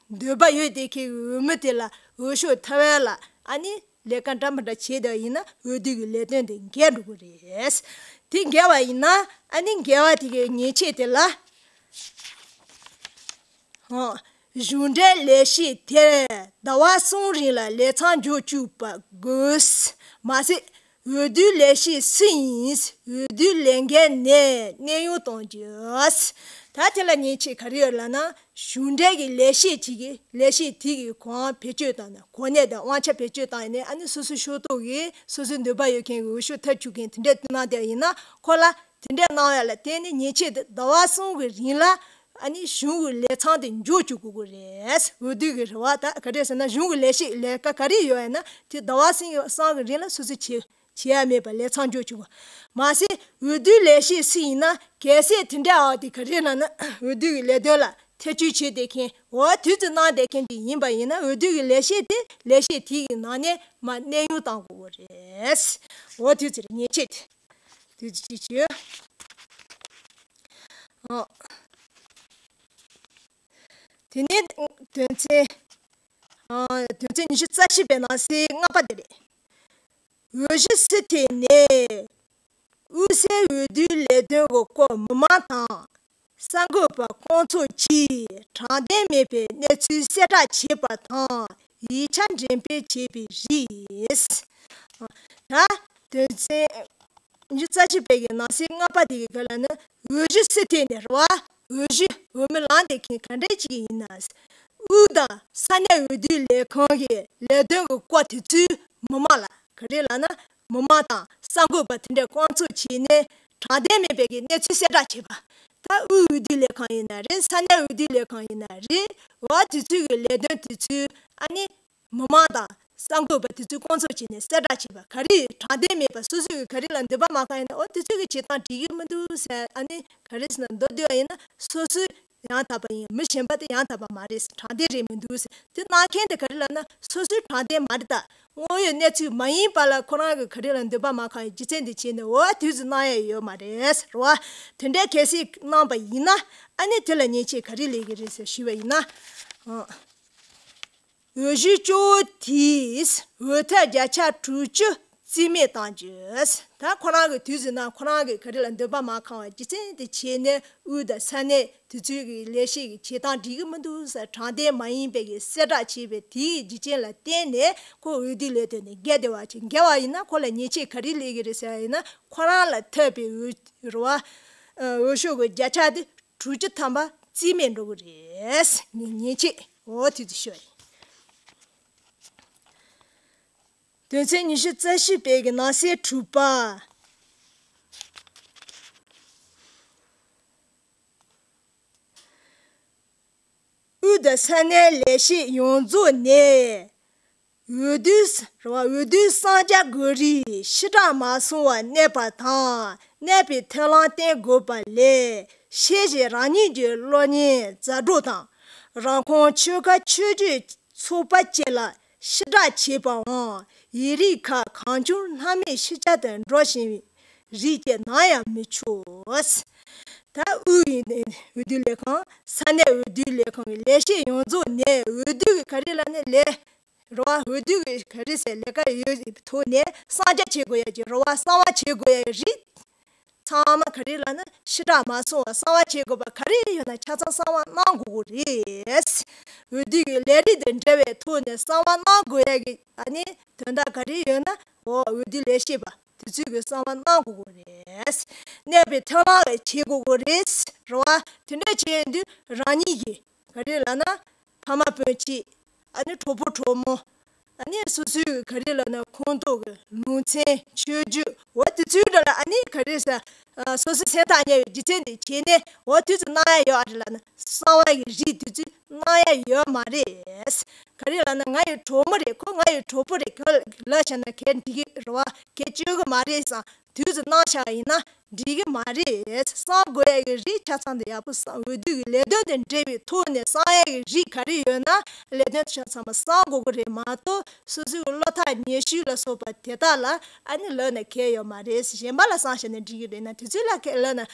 འདོད་པ་ཡོད་དེ་ཁའི་འོས་མི་དེ་ལ་འོས་ཤོག་འཐོར་བ་ལ་ཨ་ནི་ལས་ཀ་འདྲ་མི་འདྲ་བྱས་བསྡད་ཡིན་ན། འོས་བསྡུ་གི་ལས་དོན་དེ་འགལ་འགྲོ་གི་རེད། དེ་འགལ་བ་ཡིན་ན། ཨ་ནི་འགལ་བ་དེ་གི་ཉེས་ཆད་དེ་ལ། ཧོ། གཞུང་འབྲེལ་ལས་བྱེད་དེར་ཟླ་བ་གསུམ་རིང་ལ་ལས་མཚམས་འཇོག་བཅུག་པ་དགོས། མ་ཟད། འོས་བསྡུ་ལས་བྱེད་སུ་ཡིན། འོས་བསྡུ་ལས་འགལ་ནས་གནས་དབྱུང་གཏོང་རྒྱུ། ད་དེ་ལ་ཉེས་ཆད་ག་རེ་ཡོད་ལབ་ན། གཞུང་འབྲེལ་གྱི་ལས་བྱེད་ཅིག་གིས་ལས་བྱེད་དེ་གི་གོ་འཕང་བེད་སྤྱོད་བཏང་ནས། གོ་གནས་དང་དབང་ཆ་བེད་སྤྱོད་བཏང་ནས། ཨ་ནི་སོ་སོའི་ཕྱོགས་གཏོགས་ཀྱིས་སོ་སོའི་འདོད་པ་ཡོད་མཁན་གྱི་འོས་ཤོག་འཐོར་བཅུག་མཁན་དེ་འདྲ་གནང་བསྡད་ཡིན་ན། ཁོ་ལ་དེ་འདྲ་གནང་བ་ལ་བརྟེན་ནས་ཉེས་ཆད་དེ་ཟླ་བ་གསུམ་གྱི་རིང་ལ་ཨ་ནི་གཞུང་གི་ལས་མཚམས་དེ་འཇོག་བཅུག་དགོས་ཀྱི་རེད། འོས་བསྡུ་གི་རེ་བ་ད་ག་རེ་ཟེར་ན། གཞུང་གི་ལས་བྱེད་ལས་ཀ་ག་རེ་ཡོད་ཡ་ན། དེ་ཟླ་བ་གསུམ་གྱི་རིང་ལ་སོ་སོས་བྱེད་བྱེད་ཡ་མེད་པ་ལས་མཚམས་འཇོག་བཅུག་པ། མ་ཟད། འོས་བསྡུ་ལས་བྱེད་སུ་ཡིན་ན། གལ་སྲིད་དེ་འདྲ་བ་དེ་ག་རེ་ལབ་ན། འོས་བསྡུ་གི་ལས་དོན་ལ་ཐེ་བྱུས་བྱེད་བསྡད་མཁན། འོ་དུས་ཚོད་གནང་བསྡད་མཁན་དེ་ཡིན་པ་ཡིན་ན། འོས་བསྡུ་གི་ལས་བྱེད་དེ་ལས་བྱེད་དེ་གི་ནང་ནས་མར་གནས་དབྱུང་གཏང་དགོས་ཀྱི་རེད། འོ་དུས་ཚོད་ཉེས་ཆད་དེ་དུས་ཚོད་བྱེད་ཆོག་ཨོ། དེ་ནས་དོན་ཚན། ཨ། དོན་ཚན་ཉི་ཤུ་རྩ་བཞི་པའི་ནང་གསེས་ལྔ་པ་དེ་རེད། འོས་གཞི་སུ་འཐེན་ནས་དབུས་སའི་འོས་བསྡུའི་ལས་དོན་གྱི་སྐོར་མི་མང་དང་གསར་འགོད་པ་སྐོང་ཚོགས་ཀྱིས་དྲང་བདེན་མེད་པའི་གནས་ཚུལ་གསལ་བསྒྲགས་བྱས་པ་དང་། ཡིག་ཆ་འགྲེམས་སྤེལ་བྱས་པའི་རིགས། ད་དོན་ཚན་ཉི་ཤུ་རྩ་བཞི་པའི་གི་ནང་གསེས་ལྔ་པ་དེ་གི་ག་ལ་ནི། འོས་གཞི་སུ་འཐེན་ནས་རེད་བ། འོས་གཞི་འོས་མི་ལངས་བསྡད་མཁན་ག་འདྲ་ཅིག་ཡིན་ན། དབུས་དང་ས་གནས་འོས་བསྡུའི་ལས་ཁང་གི་ལས་དོན་གྱི་སྐོར་དེ་ཚོའི་མི་མང་ལ། ག་རེ་ལབ་ན། མི་མང་དང་གསར་འགོད་པ་དེ་འདྲ་སྐོང་ཚོགས་བྱས་ནས་དྲང་བདེན་མེད་པའི་གི་གནས་ཚུལ་གསལ་བསྒྲགས་བྱས་པ། ད་དབུས་འོས་བསྡུའི་ལས་ཁང་ཡིན་ན་རེད། ས་གནས་འོས་བསྡུའི་ལས་ཁང་ཡིན་ན་རེད། འོ་དེ་ཚོའི་གི་ལས་དོན་དེ་ཚོའི་ཨ་ནི། མི་མང་དང་གསར་འགོད་པ་དེ་ཚོས་སྐོང་ཚོགས་བྱས་ནས་གསལ་བསྒྲགས་བྱས་པ། ག་རེ་དྲང་བདེན་མེད་པ། སོ་སོས་ག་རེ་ལ་འདོད་པ་མ་ཁེངས་ཡིན་ན། འོ་དེ་ཚོས་གི་བྱེད་སྟངས་འགྲིག་གི་མི་འདུག་ཟེར། ཨ་ནི་ག་རེ་ཟེར་ན། མདོར་བསྡུས་པ་ཡིན་ན་སོ་སོས་ཡང་དག་པ་ཡིན། མི་གཞན་པ་དེ་ཡང་དག་པ་མ་རེད། དྲང་བདེན་རེད་མི་འདུག་ཟེར། དེ་གནང་མཁན་དེ་ག་རེ་ལབ་ན། སོ་སོའི་དྲང་བདེན་མ་རེད། ད་དངོས་ཡོད་གནས་ཚུལ་མ་ཡིན་པ་ལ་ཁོ་རང་གི་ག་རེ་ལ་འདོད་པ་མ་ཁེངས་ཡིན་རྒྱུ་མཚན་དེ་བྱས་ནས་འོ་དུས་ཚོད་གནང་ཡ་ཡོད་མ་རེད་ཟེར་བ། དེ་འདྲའི་གལ་སྲིད་གནང་པ་ཡིན་ན། ཨ་ནི་དེ་ལ་ཉེས་ཆད་ག་རེ་ལས་ཀྱི་རེད་ཟེར་ཞུས་པ་ཡིན་ན། ཨ། འོས་གཞི་གཙོ་བོ་དེས་འོས་ཐོབ་བརྒྱ་ཆ་དྲུག་ཅུ་རྩིས་མེད་གཏང་རྒྱུ། ད་ཁོ་རང་གི་དུས་ཚོད་ནང་ཁོ་རང་གི་ག་རེ་ལ་འདོད་པ་མ་ཁེངས་པ་རྒྱུ་མཚན་དེ་བྱས་ནས། དབུས་དང་ས་གནས་དེ་ཚོའི་གི་ལས་བྱེད་ཀྱི་བྱེད་སྟངས་འགྲིག་གི་མི་འདུག་ཟེར། དྲང་བདེན་མ་ཡིན་པའི་གི་གསལ་བསྒྲགས་བྱས་པའི་དེའི་རྒྱུ་རྐྱེན་ལ་བརྟེན་ནས་ཁོ་འོས་བསྡུའི་ལས་དོན་ནས་འགལ་བསྡད་པ་ཅིག་འགལ་བ་ཡིན་ན། ཁོ་ལ་ཉེས་ཆད་ག་རེ་ལས་ཀྱི་རེད་ཟེར་བ་ཡིན་ན། ཁོ་རང་ལ་ཐོབ་པའི་འོས་རེད་བ། ཨ། འོས་ཤོག་གི་བརྒྱ་ཆ་དེ་དྲུག་ཅུ་ཐམ་པ་རྩིས་མེད་འགྲོ་གི་རེད། ངས་ཉེས་ཆད། འོ་དེ་ཚོ་ཤོད། དོན་ཚན་ཉི་ཤུ་རྩ་བཞི་པའི་གི་ནང་གསེས་དྲུག་པ། དབུས་དང་ས་གནས་ལས་བྱེད་ཡོངས་རྫོགས་ནས་འོས་བསྡུའི། འོས་བསྡུའི་གསང་རྒྱ་དགོས་རིགས་ཕྱིར་བསྒྲགས་མ་སོང་བར་གནས་པ་དང་། གནས་པའི་ཐབས་ལམ་བསྟེན་དགོས་པ་ལས། ཤེས་བྱའི་རང་ཉིད་ཀྱི་གློག་བརྙན་མཛའ་གྲོགས་དང་། རང་ཁོངས་ཆོལ་ཁ་ཆོས་བརྒྱུད་ཚོགས་པ་བཅས་ལ་ཕྱིར་བསྒྲགས་བྱེད་པའམ། ཡིག་རིགས་ཁག་གང་བྱུང་སྣང་མེད་ཕྱི་གྱར་དུ་འགྲོ་བཞིན་པའི་རིགས་བཅས་གནང་ཡང་མི་ཆོག། ད་དབུས་འོས་བསྡུ་ལས་ཁང་། ས་གནས་འོས་བསྡུ་ལས་ཁང་གི་ལས་བྱེད་ཡོངས་རྫོགས་ནས་འོས་བསྡུ་གི་ག་རེ་ལབ་ན། ལས་རེད་བ། འོས་བསྡུ་གི་ག་རེ་ཟེར། ལས་ཀ་ཡོད་པའི་ཐོག་ནས་གསང་རྒྱ་བྱེད་དགོས་ཡ་གི་རེད་བ། གསང་བ་བྱེད་དགོས་ཡ་གི་རིགས་ཚང་མ་ག་རེ་ལབ་ན། ཕྱིར་བསྒྲགས་མ་སོང་བར་གསང་བ་བྱེད་དགོས་པ་ག་རེ་ཡོད་ན་ཆ་ཚང་གསང་བ་གནང་དགོས་ཀྱི་རེད། འོས་བསྡུ་གི་ལས་རིགས་དང་འབྲེལ་བའི་ཐོག་ནས་གསང་བ་གནང་དགོས་ཡ་གི་ཨ་ནི་དོན་དག་ག་རེ་ཡོད་ན། འོ་འོས་བསྡུ་ལས་བྱེད་པ་དེ་ཚོས་གི་གསང་བ་གནང་དགོས་ཀྱི་རེད། གནས་པའི་ཐབས་ལམ་ལ་བྱེད་དགོས་ཀྱི་རེད། རེད་བ། དེ་འདྲ་བྱས་དུས་རང་ཉིད་ཀྱི་ག་རེ་ལབ་ན། ཕ་མ་སྤུན་མཆེད། ཨ་ནི་གྲོགས་པོ་གྲོགས་མོ། ཨ་ནི་སོ་སོའི་ག་རེ་ལབ་ན་ཁོངས་གཏོགས་ཀྱི་ལུང་ཚན་ཆོས་བརྒྱུད་འོ་དེ་ཚོའི་འདྲ་ལ་ཨ་ནི་ག་རེ་ཟེར། ཨ་སོ་སོའི་སེམས་ཐག་ཉེ་བའི་རྒྱུ་མཚན་དེ་བྱས་ནས་འོ་དུས་ཚོད་གནང་ཡ་ཡོད་ཨ་རེད་ལབ་ན་གསང་བ་ཡི་རིགས་དུས་ཚོད་གནང་ཡ་ཡོད་མ་རེད། ག་རེ་ལབ་ན་ང་ཡི་གྲོགས་མོ་རེད། ཁོ་ང་ཡི་གྲོགས་པོ་རེད། ཁོ་ལབ་བྱས་ན་གལ་འགྲིག་གི་རེད་བ། གལ་ཆོག་གི་མ་རེད་བསམ། དུས་ཚོད་གནང་བཞག་ཡིན་ན་འགྲིག་གི་མ་རེད། གསང་དགོས་ཡ་གི་རིགས་ཆ་ཚང་དེ་ཡག་པོ་གསང་། འོས་བསྡུ་གི་ལས་དོན་དང་འབྲེལ་བའི་ཐོག་ནས་གསང་ཡ་གི་རིགས་ག་རེ་ཡོད་ན་ལས་དོན་ཆ་ཚང་མ་གསང་དགོས་གི་རེད་མ་གཏོགས་སོ་སོའི་བློ་ཐག་ཉེ་ཤོས་ལ་སོགས་པ་དེ་དག་ལ་ཨ་ནི་ལབ་ན་གལ་ཡོད་མ་རེད། གཞན་པ་ལ་གསང་བཞག་ན་འགྲིག་གི་རེད་ན་དེ་ཚོ་ལ་གལ་ལབ་ན་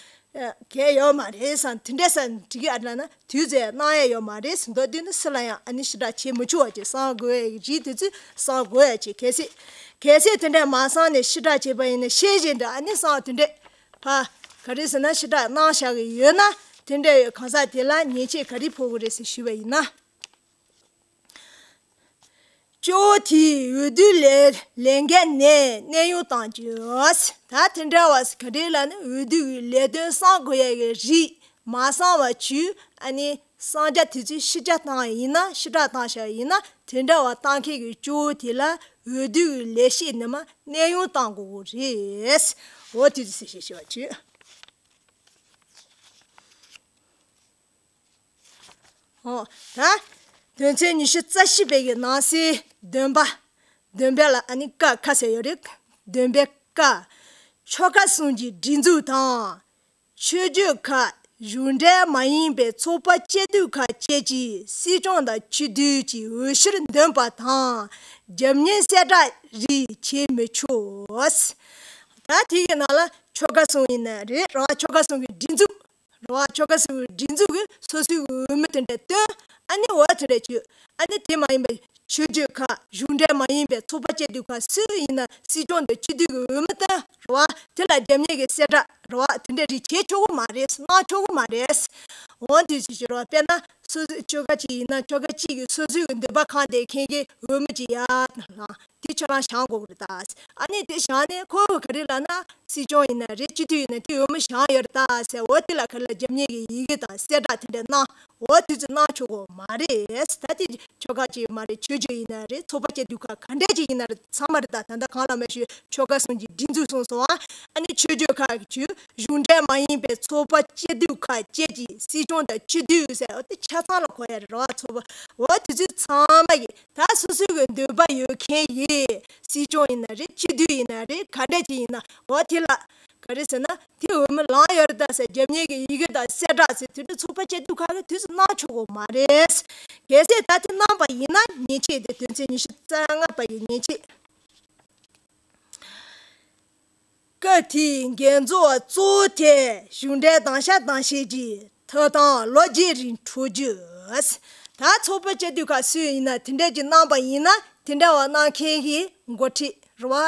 གལ་ཡོད་མ་རེད་བསམ། དེ་འདྲ་བསམ་འགྲིག་གི་ཨ་ལབ་ན། དུས་ཚོད་གནང་ཡ་ཡོད་མ་རེད་ཟེར་མདོག་བསྟན་ན་སུ་ལ་ཡང་ཨ་ནི་ཞེ་དྲག་བྱེད་མི་ཆོག་པ་ཅིག་གསང་དགོས་ཡ་གི་རིགས་དེ་ཚོས་གསང་དགོས་ཡ་ཅིག་གལ་སྲིད། གལ་སྲིད་དེ་འདྲ་མ་གསང་ནས་ཞེ་དྲག་བྱས་པ་ཡིན་ན་ཤེས་བཞིན་དུ་ཨ་ནི་གསང་དེ་འདྲ་ཕ་ག་རེ་ཟེར་ན་ཞེ་དྲག་གནང་བཞག་གི་ཡོད་ན་དེ་འདྲ་ཡོད་གང་ཟག་དེ་ལ་ཉེས་ཆད་ག་རེ་ཕོག་གི་རེད་ཟེར་ཞུས་པ་ཡིན་ན། སྐྱོ་བོ་དེས་འོས་བསྡུའི་ལས་ལས་འགན་ནས་གནས་དབྱུང་བཏང་རྒྱུ། ད་དེ་འདྲ་བ་ག་རེ་ལབ་ན་འོས་བསྡུ་གི་ལས་དོན་གསང་དགོས་ཡ་གི་རིགས་མ་གསང་བ་བྱུས་ཨ་ནི་གསང་རྒྱ་དེ་ཚོས་ཕྱིར་རྒྱ་བཏང་ཡིན་ན་ཕྱིར་བསྒྲགས་བཏང་བཞག་ཡིན་ན་དེ་འདྲ་བ་བཏང་མཁན་གྱི་སྐྱོ་བོ་དེ་ལ་འོས་བསྡུ་གི་ལས་བྱེད་ནི་མ་གནས་དབྱུང་བཏང་དགོས་རེད། འོ་དེ་ཚོ་ཞེས་ཞུ་བ་བྱུས། འོ། ད། དོན་ཚན་ཉི་ཤུ་རྩ་བཞི་པའི་གི་ནང་གསེས་བདུན་པ། བདུན་པའི་ལ་ཨ་ནི་ཀ་ཁ་ཟེར་ཡོད་རེད། བདུན་པའི་ཀ། ཆོལ་ཁ་གསུམ་གྱི་སྒྲིག་འཛུགས་དང་། ཆོས་བརྒྱུད་ཁག་གཞུང་འབྲེལ་མ་ཡིན་པའི་ཚོགས་པ་སྐྱིད་སྡུག་ཁག་བཅས་ཀྱིས་སྲིད་སྐྱོང་དང་སྤྱི་འཐུས་ཀྱི་འོས་གཞིར་འདེམས་པ་དང་། རྒྱབ་གཉེར་གསལ་བསྒྲགས་རིགས་བྱེད་མི་ཆོག་ད་དེ་གི་ནང་ལ་ཆོལ་ཁ་གསུམ་ཡིན་ན་རེད་རང་ཆོལ་ཁ་གསུམ་གྱི་སྒྲིག་འཛུགས། རེད་བ། ཆོལ་ཁ་གསུམ་གྱི་སྒྲིག་འཛུགས་ཀྱིས་སོ་སོའི་འོས་མི་དེ་འདྲ་བཏོན། ཨ་ནི་འོ་དེ་འདྲ་བྱོས། ཨ་ནི་དེ་མ་ཡིན་པའི་ཆོས་བརྒྱུད་ཁག་གཞུང་འབྲེལ་མ་ཡིན་པའི་ཚོགས་པ་སྐྱིད་སྡུག་ཁག་སུ་ཡིན་ན་སྲིད་སྐྱོང་དང་སྤྱི་འཐུས་ཀྱི་འོས་མི་བཏོན། རེད་བ། དེ་ལ་རྒྱབ་གཉེར་གྱི་གསལ་བསྒྲགས་རེད་བ། དེ་འདྲ་རིགས་བྱེད་ཆོག་གི་མ་རེད། གནང་ཆོག་གི་མ་རེད། འོ་དེ་ཅི་ཞིག་རེད་བ། དཔེར་ན་སོ་སོའི་ཆོལ་ཁ་གཅིག་ཡིན་ན་ཆོལ་ཁ་གཅིག་གིས་སོ་སོའི་འདོད་པ་ཁེངས་ཏེ་ཁེངས་ཀྱི་འོས་མི་གཅིག་ཡར་ལངས། དེ་ཁྱོད་རང་བཞེངས་དགོས་ཀྱི་རེད་ད། ཨ་ནི་དེ་བཞེངས་ནས་ཁོ་ག་རེ་ལབ་ན་སྲིད་སྐྱོང་ཡིན་ན་རེད། སྤྱི་འཐུས་ཡིན་ན་དེ་འོས་མི་བཞེངས་ཡོད་རེད་ད་ཟེར། འོ་དེ་ལ་ག་རེ་ལ་རྒྱབ་གཉེར་གྱི་ཡི་གེ་དང་གསལ་བསྒྲགས་དེ་འདྲ་གནང་། འོ་དེ་ཚོ་གནང་ཆོག་གི་མ་རེད་ད། དེ་ཆོལ་ཁ་གཅིག་མ་རེད། ཆོས་བརྒྱུད་ཡིན་ན་རེད། ཚོགས་པ་སྐྱིད་སྡུག་ཁག་ག་འདྲས་ཅིག་ཡིན་ན་རེད། ཚང་མ་རེད་ད། ད་ལྟ་གང་ལ་མ་ཞུས་ཆོལ་ཁ་གསུམ་གྱི་སྒྲིག་འཛུགས་གསུངས་སོང་ཨ། ཨ་ནི་ཆོས་བརྒྱུད་ཁག་གི་གཞུང་འབྲེལ་མ་ཡིན་པའི་ཚོགས་པ་སྐྱིད་སྡུག་ཁག་བཅས་ཀྱི་སྲིད་སྐྱོང་དང་སྤྱི་འཐུས་ཟེར་འོ་དེ་ཆ་ཚང་ལ་གོ་ཡ་རེད་བ། ཚོགས་པ་འོ་དེ་ཚོ་ཚང་མ་གི་ད་སོ་སོའི་གི་འདོད་པ་ཡོད་མཁན་ཡིན། སྲིད་སྐྱོང་ཡིན་ན་རེད། སྤྱི་འཐུས་ཡིན་ན་རེད། ག་འདྲ་ཅིག་ཡིན་ན་འོ་དེ་ལ་ག་རེ་ཟེར་ན་དེ་འོས་མི་ལངས་ཡོད་རེད་ད་ཟེར་རྒྱབ་གཉེར་གྱི་ཡི་གེ་དང་གསལ་བསྒྲགས་ཟེར་དེ་འདྲ་ཚོགས་པ་སྐྱིད་སྡུག་ཁག་གིས་དུས་སུ་གནང་ཆོག་གི་མ་རེད། གལ་སྲིད་ད་དེ་གནང་པ་ཡིན་ན་ཉེས་ཆད་དེ་དོན་ཚན་ཉི་ཤུ་རྩ་ལྔ་པ་ཡི་ཉེས་ཆད། སྐབས་དེའི་འགན་གཙོ་བ་གཙོ་བོ་དེ་གཞུང་འབྲེལ་དམ་བཞག་དང་བྱས་ཀྱི་ཐོབ་ཐང་ལོ་བརྒྱད་རིང་འཕྲོག་རྒྱུ། ད་ཚོགས་པ་སྐྱིད་སྡུག་ཁག་སུ་ཡིན་ན་དེ་འདྲ་ཅིག་གནང་པ་ཡིན་ན་དེ་འདྲ་བ་གནང་མཁན་གྱི་འགོ་ཁྲིད་རེད་བ།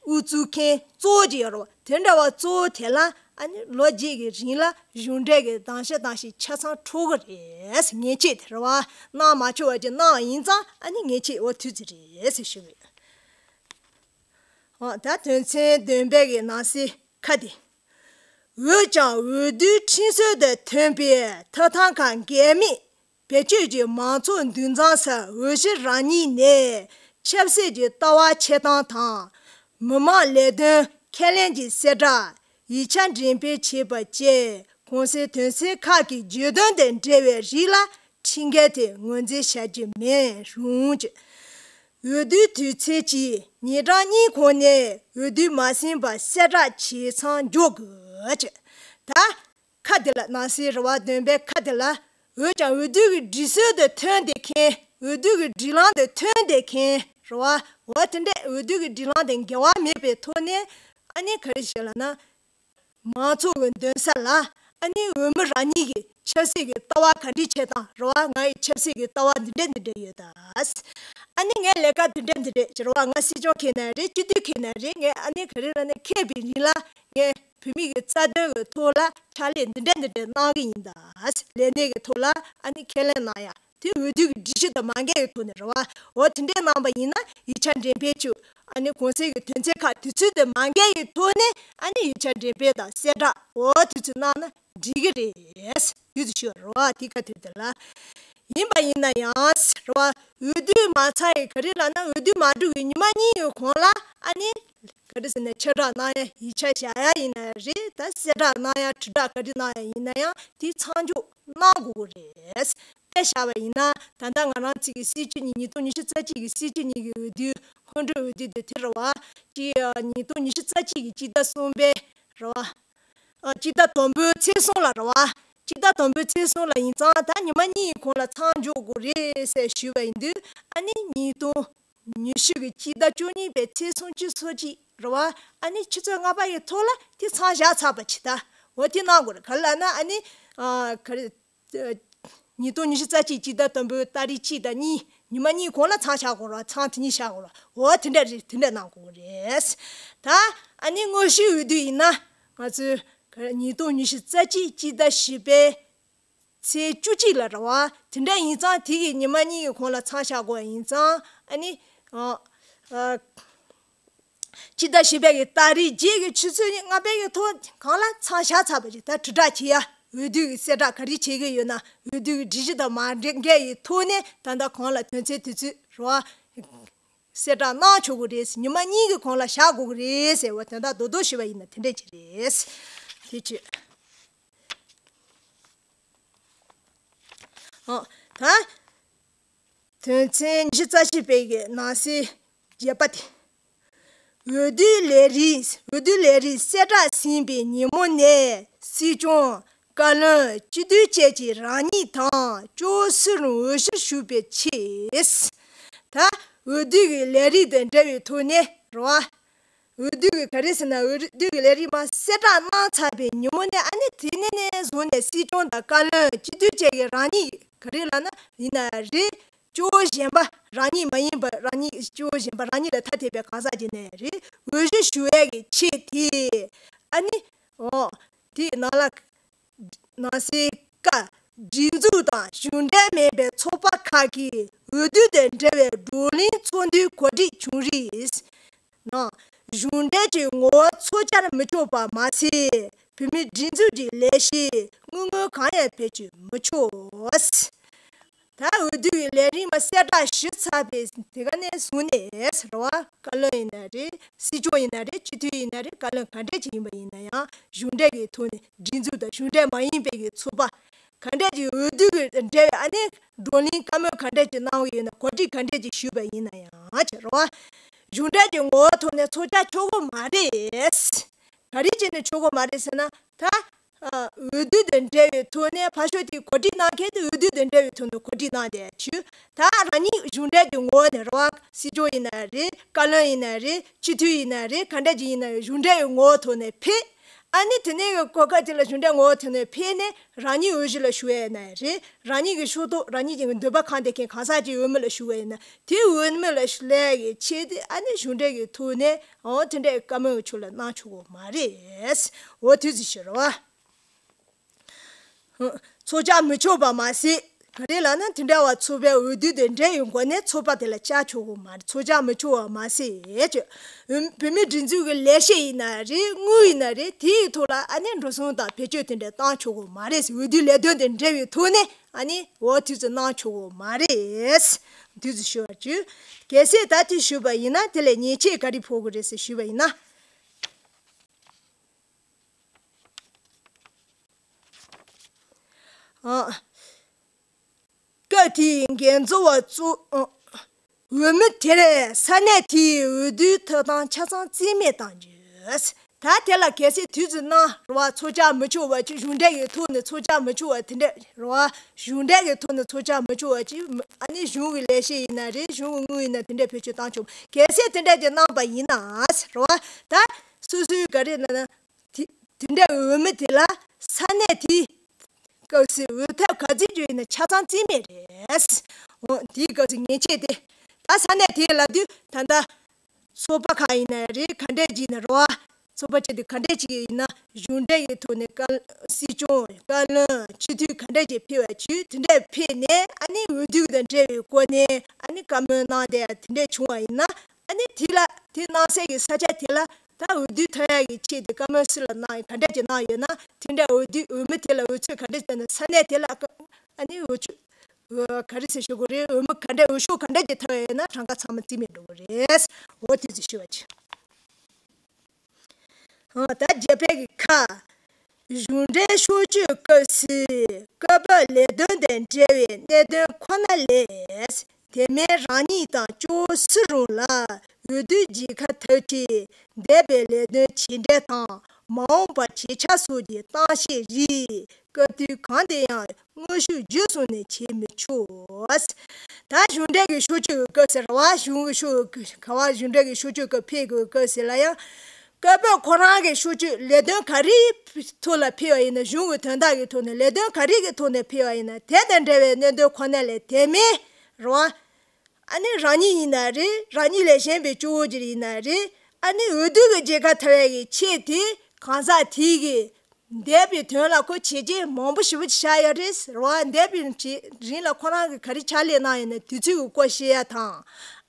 དབུ་བཙུགས་མཁན་གཙོ་བོ་ཅིག་ཡོད་རེད་བ། དེ་འདྲ་བ་གཙོ་བོ་དེ་ལ་ཨ་ནི་ལོ་བརྒྱད་ཀྱི་རིང་ལ་གཞུང་འབྲེལ་གྱི་དམ་བཞག་དང་བྱས་ཆ་ཚང་འཕྲོག་གི་རེད། ཉེས་ཆད་དེ་རེད་བ། གནང་མ་ཆོག་པ་ཅིག་གནང་བ་ཡིན་ཙང་ཨ་ནི་ཉེས་ཆད་འོ་དུས་ཚོད་རེད་ཟེར་ཞུ་གི་ཡོད། འོ་ད་དོན་ཚན་བདུན་པའི་གི་ནང་གསེས་ཁ་དེ། འོས་ཀྱང་འོས་བསྡུའི་ཁྲིམས་སྲོལ་དུ་ཐོན་པའི་ཐོབ་ཐང་ཁག་འགལ་མེད་བེད་སྤྱོད་ཀྱིས་མང་ཚོགས་འདུ་འཛོམས་སུ་འོས་གཞི་རག་ཉེས་ནས་ཆབ་སྲིད་ཀྱི་ལྟ་བ་འཆལ་སྟངས་དང་། མི་མང་ལས་དོན་ཁས་ལེན་གྱི་གསལ་བསྒྲགས་ཡིག་ཆ་འགྲེམས་སྤེལ་བྱས་པ་བཅས་གོང་གསལ་དོན་ཚན་ཁག་གི་བརྗོད་དོན་དང་འབྲེལ་བའི་རིགས་ལ་ཁྲིམས་འགལ་དེ་ངོས་འཛིན་བྱ་རྒྱུ་མིན་རུང་། འོས་བསྡུའི་དུས་ཚོད་ཀྱི་ཉིན་གྲངས་གཉིས་གོང་ནས་འོས་བསྡུ་མ་ཟིན་པར་གསལ་བསྒྲགས་བྱས་མཚམས་འཇོག་དགོས། ད་ཁ་དེ་ལ་ནང་གསེས་རེད་བ། བདུན་པའི་ཁ་དེ་ལ་འོས་ཀྱང་འོས་བསྡུ་གི་སྒྲིག་སྲོལ་དུ་ཐོན་བསྡད་མཁན། འོས་བསྡུ་གི་སྒྲིག་ལམ་དུ་ཐོན་བསྡད་མཁན་རེད་བ། འོ་དེ་འདྲས་འོས་བསྡུ་གི་སྒྲིག་ལམ་དང་འགལ་བ་མེད་པའི་ཐོག་ནས་ཨ་ནི་ག་རེ་བྱས་ལབ་ན། མང་ཚོགས་ཀྱི་འདུན་ས་ལ་ཨ་ནི་འོས་མི་རང་ཉིད་ཀྱི་ཆབ་སྲིད་ཀྱི་ལྟ་བ་ག་འདྲ་བྱེད་སྟངས་རེད་བ། ང་ཡི་ཆབ་སྲིད་ཀྱི་ལྟ་བ་འདི་འདྲ་འདི་འདྲ་ཡོད་ད། ཨ་ནི་ངའི་ལས་ཀ་འདི་འདྲ་འདི་འདྲ་བྱེད་རེད་བ། ང་སྲིད་སྐྱོང་འཁེལ་ན་རེད། སྤྱི་འཐུས་འཁེལ་ན་རེད། ངས་ཨ་ནི་ག་རེ་ལབ་ན་འཁེལ་བའི་རིང་ལ་ངས་བོད་མི་གི་རྩ་དོན་གྱི་ཐོག་ལ་ཕྱག་ལས་འདི་འདྲ་འདི་འདྲ་གནང་གི་ཡིན་ད། ལས་གནས་ཀྱི་ཐོག་ལ་ཨ་ནི་ཁས་ལེན་གནང་ཡ། དེ་འོས་བསྡུ་གི་སྒྲིག་གཞི་དང་མ་འགལ་བའི་ཐོག་ནས་རེད་བ། འོ་དེ་འདྲས་གནང་པ་ཡིན་ན་ཡིག་ཆ་འགྲེམས་སྤེལ་བྱེད། ཨ་ནི་གོང་གསལ་གྱི་དོན་ཚན་ཁག་དེ་ཚོ་དང་མ་འགལ་བའི་ཐོག་ནས་ཨ་ནི་ཡིག་ཆ་འགྲེམས་སྤེལ་དང་གསལ་བསྒྲགས་འོ་དེ་ཚོ་གནང་ན་འགྲིག་གི་རེད། དུས་སུ་ཞུ་བ་རེད་བ། དེ་ག་དུས་དེ་ལ། ཡིན་པ་ཡིན་ན་ཡང་རེད་བ། འོས་བསྡུ་མ་ཚར་བའི་ག་རེ་ལབ་ན། འོས་བསྡུ་མ་གྲུབ་པའི་ཉི་མ་གཉིས་ཀྱི་གོང་ལ་ཨ་ནི་ག་རེ་ཟེར་ན། ཁྱབ་བསྒྲགས་གནང་ཡ་ཡིག་ཆ་བཞག་ཡ་ཡིན་ན་རེད། ད་གསལ་བསྒྲགས་གནང་ཡ་དྲིལ་བསྒྲགས་ག་རེ་གནང་ཡ་ཡིན་ན་ཡང་དེ་མཚམས་འཇོག་གནང་དགོས་ཀྱི་རེད། དཔེ་བཞག་པ་ཡིན་ན། ད་ལྟ་ང་རང་ཚོ་གི་སྲིད་སྤྱི་གཉིས། ཉིས་སྟོང་ཉི་ཤུ་རྩ་གཅིག་གི་སྲིད་སྤྱི་གཉིས་ཀྱི་འོས་བསྡུ། སྔོན་འགྲོའི་འོས་བསྡུ་དེ་དེ་རེད་བ། གཅིག་ཉིས་སྟོང་ཉི་ཤུ་རྩ་གཅིག་གི་སྤྱི་ཟླ་གསུམ་པའི་རེད་བ། ཨ། སྤྱི་ཟླ་དང་པོའི་ཚེས་གསུམ་ལ་རེད་བ། སྤྱི་ཟླ་དང་པོའི་ཚེས་གསུམ་ལ་ཡིན་ཙང་། ད་ཉི་མ་གཉིས་གོང་ལ་མཚམས་འཇོག་དགོས་རེད་ཟེར་ཞུས་པ་ཡིན་དུས། ཨ་ནི་ཉིས་སྟོང་ཉི་ཤུ་གི་སྤྱི་ཟླ་བཅུ་གཉིས་པའི་ཚེས་སུམ་ཅུ་སོ་གཅིག་རེད་བ། ཨ་ནི་ཆུ་ཚོད་ལྔ་པ་ཡི་ཐོག་ལ་དེ་མཚམས་བཞག་ཚར་བ་བྱེད་ད། འོ་དེ་གནང་དགོས་རེད། ག་རེ་ལབ་ན། ཨ་ནི། ཨ། ག་རེ། ཉིས་སྟོང་ཉི་ཤུ་རྩ་གཅིག་སྤྱི་ཟླ་དང་པོའི་ཏ་རིག་གཅིག་དང་གཉིས། ཉི་མ་གཉིས་གོང་ལ་མཚམས་བཞག་དགོས་རེད། མཚམས་དེ་གཉིས་བཞག་དགོས་རེད། འོ་དེ་འདྲ་རེད། དེ་འདྲ་གནང་དགོས་རེད། ད་ཨ་ནི་དངོས་གཞིའི་འོས་བསྡུ་ཡིན་ན། ང་ཚོའི་ག་རེ། ཉིས་སྟོང་ཉི་ཤུ་རྩ་གཅིག་སྤྱི་ཟླ་བཞི་པའི་ཚེས་བཅུ་གཅིག་ལ་རེད་བ། དེ་འདྲ་ཡིན་ཙང་དེ་གི་ཉི་མ་གཉིས་ཀྱི་གོང་ལ་མཚམས་བཞག་དགོས་ཡིན་ཙང་། ཨ་ནི། ཨ། ཨ། སྤྱི་ཟླ་བཞི་པའི་གི་ཏ་རིག་བརྒྱད་ཀྱི་ཆུ་ཚོད་ལྔ་པའི་གི་ཐོག་གང་ལ་མཚམས་བཞག་ཚར་བ་རེད། ད་དྲིལ་བསྒྲགས་བྱེད་ཡ། འོས་བསྡུ་གི་གསལ་བསྒྲགས་ག་རེ་བྱེད་ཀྱི་ཡོད་ན། འོས་བསྡུ་གི་སྒྲིག་གཞི་དང་མ་འགལ་གྱི་ཐོག་ནས་ད་ལྟ་གང་ལ་དོན་ཚན་དེ་ཚོའི་རེད་བ། གསལ་བསྒྲགས་གནང་ཆོག་གི་རེད། ཉི་མ་གཉིས་ཀྱི་གོང་ལ་བཞག་དགོས་ཀྱི་རེད་ཟེར་བ། དོན་དག་རྡོག་རྡོག་ཞུས་པ་ཡིན་ན་དེ་འདྲ་ཅིག་རེད། དེ་བྱས། ཨ། ད་དོན་ཚན་ཉི་ཤུ་རྩ་བཞི་པའི་གི་ནང་གསེས་བརྒྱད་པ་དེ། འོས་བསྡུའི་ལས་རིགས། འོས་བསྡུའི་ལས་རིགས་གསལ་བསྒྲགས་ཟིན་པའི་ཉིན་མོ་ནས་སྲིད་སྐྱོང་། བཀའ་བློན། སྤྱི་འཐུས་བཅས་ཀྱིས་རང་ཉིད་དང་ཇོ་སུ་རུང་འོས་གཞིར་ཞུགས་པའི་ཆེད། ད་འོས་བསྡུ་གི་ལས་རིགས་དང་འབྲེལ་བའི་ཐོག་ནས་རེད་བ། འོས་བསྡུ་གི་ག་རེ་ཟེར་ན། འོས་བསྡུ་གི་ལས་རིགས་མར་གསལ་བསྒྲགས་གནང་ཚར་བའི་ཉིན་མོ་ནས། ཨ་ནི་དེ་ནས་ནས་བཟུང་ནས་སྲིད་སྐྱོང་དང་བཀའ་བློན། སྤྱི་འཐུས་བཅས་ཀྱིས་རང་ཉིད་ག་རེ་ལབ་ན་ཡིན་ན་རེད། སྐྱོ་བོ་གཞན་པ། རང་ཉིད་མ་ཡིན་པ། རང་ཉིད། སྐྱོ་བོ་གཞན་པ། རང་ཉིད་ལས་ཐ་དད་པའི་གང་ཟག་ཅིག་ཡིན་ན་རེད། འོས་གཞིར་ཞུགས་ཡས་ཀྱི་ཆེད་དེ། ཨ་ནི། འོ། དེའི་ནང་ལ། ནང་གསེས་ཀ། སྒྲིག་འཛུགས་དང་གཞུང་འབྲེལ་མིན་པའི་ཚོགས་པ་ཁག་གིས་འོས་བསྡུ་དང་འབྲེལ་བའི་བགྲོ་གླེང་ཚོགས་འདུའི་གོ་སྒྲིག་བྱུང་རིགས་ནང་གཞུང་འབྲེལ་གྱི་ངོ་བོ་ཚོགས་བཅར་མི་ཆོག་པ་མ་ཟད། བོད་མིའི་སྒྲིག་འཛུགས་ཀྱི་ལས་གཞིར་དངུལ་དངོས་གང་ཡང་བེད་སྤྱོད་མི་ཆོག། ད་འོས་བསྡུ་གི་ལས་རིམ་མར་གསལ་བསྒྲགས་ཞུས་ཚར་བའི་དེ་ག་ནས་བཟུང་ནས་རེད་བ། བཀའ་བློན་ཡིན་ན་རེད། སྲིད་སྐྱོང་ཡིན་ན་རེད། སྤྱི་འཐུས་ཡིན་ན་རེད། བཀའ་བློན་ག་འདྲས་ཅིག་ཡིན་པ་ཡིན་ན་ཡང་། གཞུང་འབྲེལ་གྱི་ཐོག་ནས། སྒྲིག་འཛུགས་དང་གཞུང་འབྲེལ་མ་ཡིན་པའི་གི་ཚོགས་པ་ག་འདྲས་ཅིག་འོས་བསྡུ་གི་འབྲེལ་བའི་ཨ་ནི་བགྲོ་གླེང་བཀའ་མོལ་ག་འདྲས་ཅིག་གནང་གི་ཡོད་ན། གོ་སྒྲིག་ག་འདྲས་ཅིག་ཞུས་པ་ཡིན་ན་ཡང་བྱས་རེད་བ། གཞུང་འབྲེལ་གྱི་ངོ་བོ་ཐོག་ནས་ཚོགས་བཅར་ཆོག་གི་མ་རེད། ག་རེ་བྱས་ནས་ཆོག་གི་མ་རེད་ཟེར་ན། ད། ཨ། འོས་བསྡུ་དང་འབྲེལ་བའི་ཐོག་ནས། ཕར་ཕྱོགས་དེས་གོ་སྒྲིག་གནང་མཁན་དེ་འོས་བསྡུ་དང་འབྲེལ་བའི་ཐོག་ནས་གོ་སྒྲིག་གནང་བསྡད་བྱས། ད་རང་ཉིད་གཞུང་འབྲེལ་གྱི་ངོ་བོ་ནས་རེད་བ། སྲིད་སྐྱོང་ཡིན་ན་རེད། བཀའ་བློན་ཡིན་ན་རེད། སྤྱི་འཐུས་ཡིན་ན་རེད། ག་འདྲ་ཅིག་ཡིན་ན་ཡང་གཞུང་འབྲེལ་གྱི་ངོ་བོ་ཐོག་ནས་ཕེབས། ཨ་ནི་དེ་ནས་གི་གོ་སྐབས་དེ་ལ་གཞུང་འབྲེལ་ངོ་བོ་ཐོག་ནས་ཕེབས་ནས་རང་ཉིད་འོས་གཞི་ལ་ཞུགས་ཡས་ན་རེད། རང་ཉིད་ཀྱི་ཕྱོགས་གཏོགས། རང་ཉིད་ཀྱི་འདོད་པ་གང་བདེ་མཁན་གང་ཟག་ཅིག་འོས་མི་ལ་ཞུགས་པ་ཡིན་ན། དེ་འོས་མི་ལ་སླེབས་ཀྱི་ཆེད་དེ། ཨ་ནི་གཞུང་འབྲེལ་གྱི་ཐོག་ནས། འོ། དེ་འདྲའི་བཀའ་མོལ་ཆོག་ལ་གནང་ཆོག་གི་མ་རེད། འོ། དེ་ཚོ་ཞིག་རེད་བ། ཚོགས་བཅར་མི་ཆོག་པ་མ་ཟད། ག་རེ་ལབ་ན། དེ་འདྲ་བ་ཚོགས་པའི་འོས་བསྡུ་དང་འབྲེལ་བའི་སྒོ་ནས་ཚོགས་པ་དེ་ལ་བཅར་ཆོག་གི་མ་རེད། ཚོགས་བཅར་མི་ཆོག་པ་མ་ཟད། བོད་མིའི་སྒྲིག་འཛུགས་ཀྱི་ལས་བྱེད་ཡིན་ན་རེད། དངུལ་ཡིན་ན་རེད། དེའི་ཐོག་ལ་ཨ་ནི་འགྲོ་སོང་དང་བེད་སྤྱོད་དེ་འདྲ་བཏང་ཆོག་གི་མ་རེད། འོས་བསྡུའི་ལས་དོན་དང་འབྲེལ་བའི་ཐོག་ནས། ཨ་ནི། འོ། དེ་ཚོ་གནང་ཆོག་གི་མ་རེད། དེ་ཚོ་ཞུ་བ་བྱས། གལ་སྲིད་ད་དེ་ཞུས་པ་ཡིན་ན། དེ་ལ་ཉེས་ཆད་ག་རེ་ཕོག་གི་རེད་ཟེར་ཞུས་པ་ཡིན་ན། ཨ། སྐབས་དེའི་འགན་གཙོ་བོ་གཙོ། ཨ། འོས་མི་དེར་ས་གནས་དེའི་འོས་བསྡུའི་ཐོབ་ཐང་ཆ་ཚང་རྩིས་མེད་གཏང་རྒྱུ། ད་དེ་ལ་གལ་སྲིད་དུས་ཚོད་གནང་རེད་བ། ཚོགས་བཅར་མི་ཆོག་པ་ཅིག་གཞུང་འབྲེལ་གྱི་ཐོག་ནས་ཚོགས་བཅར་མི་ཆོག་པ་དེ་འདྲ་རེད་བ། གཞུང་འབྲེལ་གྱི་ཐོག་ནས་ཚོགས་བཅར་མི་ཆོག་པ་ཅིག་ཨ་ནི་གཞུང་གི་ལས་བྱེད་ཡིན་ན་རེད། གཞུང་གི་དངུལ་ཡིན་ན་དེ་འདྲ་བེད་སྤྱོད་བཏང་ཆོག་གལ་སྲིད་དེ་འདྲ་ཅིག་གནང་པ་ཡིན་ན་རེད་བ། ད་སོ་སོའི་ག་རེ་ལབ་ན། དེ་དེ་འདྲའི་འོས་མི་དེ་ལ་ས་གནས་དེའི་སྐབས་སུ་འོས་ཐོབ་ག་ཚོད་ཅིག་ཡིན་ན་ཆ་ཚང་རྩིས་མེད་རེད། འོ། དེའི་སྐབས་སུ་ཉེས་ཆད་དེ། ད་ས་གནས་དེ་ལབ་དུས་ད་ལྟ་ཚོགས་པ་ཁག་ཡིན་ན་རེད། ག་འདྲས་ཅིག་ཡིན་ན་རེད་བ། ཚོགས་པ་ཅིག་དེ་ག་འདྲས་ཅིག་ཡིན་ན་གཞུང་འབྲེལ་གྱི་ཐོག་ནས་བཀའ། སྲིད་སྐྱོང་། བཀའ་བློན། སྤྱི་འཐུས་ག་འདྲས་ཅིག་ཕེབས་པ་བྱས། དེ་འདྲས་ཕེབས་ནས་ཨ་ནི་འོས་བསྡུ་དང་འབྲེལ་བའི་སྒོ་ནས་ཨ་ནི་བཀའ་མོལ་གནང་བསྡད་དེ་འདྲས་བྱུང་བ་ཡིན་ན། ཨ་ནི་དེ་ལ། དེ་གནང་སའི་གི་ས་ཆ་དེ་ལ་ ད་འོས་བསྡུ་ཐོབ་ཡག་གི་ཆེད་དུ་བཀའ་མོལ་སུ་ལ་གནང་ཡོད། ག་འདྲ་ཅིག་གནང་ཡོད་ན། དེ་འདྲ་འོས་བསྡུ་འོས་མི་དེ་ལ་འོས་ཚོད་ག་འདྲ་ཅིག་བཏོན་ན། ས་གནས་དེ་ལ་ཨ་ནི་འོས་ཆོས་ག་རེ་ཟེར་ཞུ་དགོས་རེད། འོས་མི་ག་འདྲ། འོས་ཤོག་ག་འདྲ་ཅིག་ཐོབ་ཡོད་ན་གྲངས་ཀ་ཚང་མ་རྩིས་མེད་འགྲོ་གི་རེད། འོ་དེ་ཚོ་ཞུ་བ་བྱེད། ཨ། ད་བརྒྱད་པའི་གི་ཁ། གཞུང་འབྲེལ་ཕྱོགས་བསྐྱོད་སྐབས་སུ་སྐབས་བབ་ལས་དོན་དང་འབྲེལ་བའི་གནད་དོན་ཁོ་ན་ལས། དེ་མིན་རང་ཉིད་དང་གཅིག་པོ་སུ་རུང་ལ་འོས་བསྡུའི་རྒྱལ་ཁ་ཐོབ་ཆེད་འདས་པའི་ལས་དོན་ཇི་འདྲ་དང་མ་འོངས་པར་བྱེད་འཆར་སོགས་ཀྱི་གཏམ་བཤད་རིགས་སྐབས་དུས་གང་དུ་ཡང་དངོས་ཤུགས་བརྒྱུད་གསུམ་ནས་བྱེད་མི་ཆོག། ད་གཞུང་འབྲེལ་གྱི་ཕྱོགས་བསྐྱོད་ཀྱི་སྐབས་ཟེར་བ། གཞུང་གི་ཕྱོགས་ག་བ། གཞུང་འབྲེལ་གྱི་ཕྱོགས་བསྐྱོད་ཀྱི་ཕེབས་དགོས་སྐབས་ཟེར་ལ་ཡང་། སྐབས་བབ་ཁོ་རང་གི་ཕྱོགས་བསྐྱོད་ལས་དོན་ག་རེའི་ཐོག་ལ་ཕེབས་པ་ཡིན་ན། གཞུང་གི་དོན་དག་གི་ཐོག་ནས། ལས་དོན་ག་རེ་གི་ཐོག་ནས་ཕེབས་པ་ཡིན་ན། དེ་དང་འབྲེལ་བའི་གནད་དོན་ཁོ་ན་ལས། དེ་མིན་རེད་བ། ཨ་ནི་རང་ཉིད་ཡིན་ན་རེད། རང་ཉིད་ལས་གཞན་པའི་གཅིག་པོ་ཅིག་ཡིན་ན་རེད། ཨ་ནི་འོས་བསྡུ་གི་རྒྱལ་ཁ་ཐོབ་ཡག་གི་ཆེད་དུ་གང་ཟག་དེ་གིས་འདས་པའི་དོན་ལ་ཁོ་བྱས་རྗེས་མང་པོ་ཞེ་པོ་ཅིག་བཞག་ཡོད་རེད་ཟེར་བ། འདས་པའི་རིང་ལ་ཁོ་རང་གིས་ག་རེ་ཕྱག་ལས་གནང་ཡོད་ན། དེ་ཚོའི་སྐོར་བཤད་ཡ་དང་།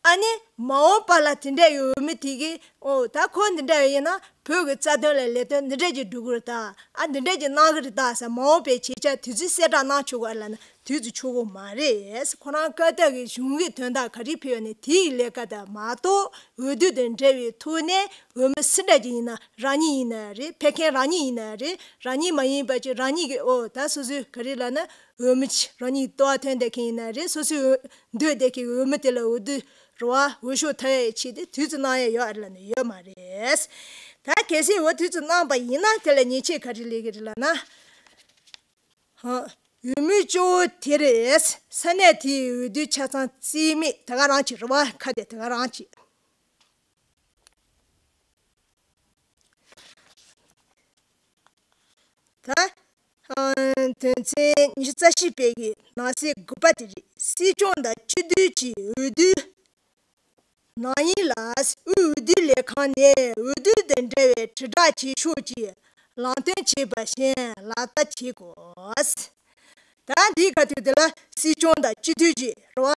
ཨ་ནི་མ་འོངས་པ་ལ་དེ་འདྲ་ཡི་འོས་མི་དེ་གིས། ཨོ། ད་ཁོ་འདི་འདྲ་ཡིན་ན་བོད་ཀྱི་རྩ་དོན་ལ་ལས་དོན་འདི་འདྲ་ཅིག་སྒྲུབ་ཀྱི་རེད་ད། ཨ། འདི་འདྲ་ཅིག་གནང་གི་རེད་ད་ཟེར། མ་འོངས་པའི་བྱེད་འཆར་དེ་ཚོའི་གསལ་བསྒྲགས་གནང་ཆོག་གི་ལབ་ན། དེ་ཚོ་ཆོག་གི་མ་རེད། ཁོ་རང་སྐབས་དེ་གི་གཞུང་གི་དོན་དག་ག་རེ་ཕེབས་ཡོད་ན་དེའི་ལས་ཀ་དེ་མ་གཏོགས། འོས་བསྡུ་དང་འབྲེལ་བའི་ཐོག་ནས་འོས་མི་སུ་འདྲ་ཅིག་ཡིན་ན། རང་ཉིད་ཡིན་ན་རེད། ཕེབས་མཁན་རང་ཉིད་ཡིན་ན་རེད། རང་ཉིད་མ་ཡིན་པ་ཅིག་རང་ཉིད་ཀྱི། ཨོ། ད་སོ་སོའི་ག་རེ་ལབ་ན། འོས་མི་ཅིག་རང་ཉིད་ལྟོ་བ་ཐོན་བསྡད་མཁན་ཡིན་ན་རེད། སོ་སོའི་འདོད་བསྡད་མཁན་གྱི་འོས་མི་དེ་ལ་འོས་བསྡུ་རེད་བ། འོས་ཤོག་ཐོབ་ཡག་ཆེད་དུ་དུས་ཚོད་གནང་ཡག་ཡོད་རེད་ལབ་ནས་ཡོད་མ་རེད། ད་གལ་སྲིད་འོ་དུས་ཚོད་གནང་པ་ཡིན་ན། དེ་ལ་ཉེས་ཆད་ག་རེ་སླེབས་ཀྱི་རེད་ལབ་ན། ཧ། འོས་མི་གཅིག་པོ་དེར་ས་གནས་དེའི་འོས་བསྡུ་ཆ་ཚང་རྩིས་མེད། དེ་ག་རང་ཅིག་རེད་བ། ཁ་དེ་དེ་ག་རང་ཅིག་ད། ཨ། དོན་ཚན་ཉི་ཤུ་རྩ་བཞི་པའི་གི་ནང་གསེས་དགུ་པ་དེ་རེད། སྲིད་སྐྱོང་དང་སྤྱི་འཐུས་ཀྱི་འོས་བསྡུའི་ནང་ཡིན་ལ། དབུས་འོས་བསྡུ་ལས་ཁང་ནས་འོས་བསྡུ་དང་འབྲེལ་བའི་དྲིལ་བསྒྲགས་བྱེད་ཕྱོགས་ཀྱི་ལམ་སྟོན་བྱས་པ་བཞིན་ལག་བསྟར་བྱེད་དགོས། ད་འདིའི་ཁ་ཐུག་དེ་ལ་སྲིད་སྐྱོང་དང་སྤྱི་འཐུས་ཀྱི་རེད་བ།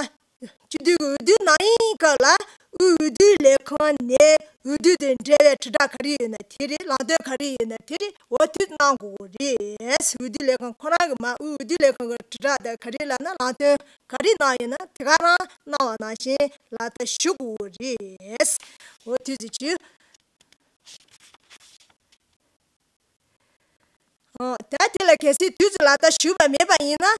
སྤྱི་འཐུས་ཀྱི་འོས་བསྡུ་ནང་ཡིན་སྐབས་ལ་དབུས་འོས་བསྡུ་ལས་ཁང་ནས་འོས་བསྡུ་དང་འབྲེལ་བའི་དྲིལ་བསྒྲགས་ག་རེ་ཡོད་ན་དེ་རེད། ལམ་སྟོན་ག་རེ་ཡོད་ན་དེ་རེད། འོ་དེ་གནང་དགོས་རེད། འོས་བསྡུ་ལས་ཁང་ཁོ་རང་གི་མ། དབུས་འོས་བསྡུ་ལས་ཁང་གི་དྲིལ་བསྒྲགས་དང་ག་རེ་ལབ་ན། ལམ་སྟོན་ག་རེ་གནང་ཡོད་ན་དེ་ག་རང་གནང་བ་ནང་བཞིན་ལག་བསྟར་ཞུ་དགོས་རེད། འོ་དེ་ཚོ་བྱོས། ཨོ། ད་དེ་ལ་གལ་སྲིད་དུས་ཚོད་ལག་བསྟར་ཞུས་པ་མེད་པ་ཡིན་ན།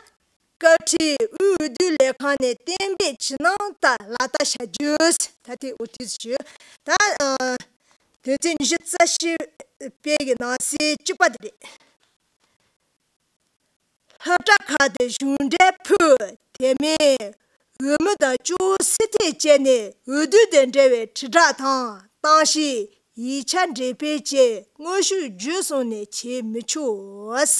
བཀའ་ཁྲིའི་དབུས་འོས་བསྡུ་ལས་ཁང་ནས་གཏན་འབེབས་ཇི་གནང་ལྟར་ལག་བསྟར་བྱ་རྒྱུ། ད་དེ་འོ་དུས་ཚོད་ཞུ། ད། ཨ། དོན་ཚན་ཉི་ཤུ་རྩ་བཞི་པའི་གི་ནང་གསེས་གཅིག་པ་དེ་རེད། སློབ་གྲྭ་ཁག་ཏུ་གཞུང་འབྲེལ་ཕུད། དེ་མིན་འོས་མི་དང་གཅིག་པོ་སུ་ཐད་བཅས་ནས་འོས་བསྡུ་དང་འབྲེལ་བའི་དྲིལ་བསྒྲགས་དང་གཏམ་བཤད། ཡིག་ཆ་འགྲེམས་སྤེལ་བཅས་དངོས་ཤུགས་བརྒྱུད་གསུམ་ནས་བྱེད་མི་ཆོག།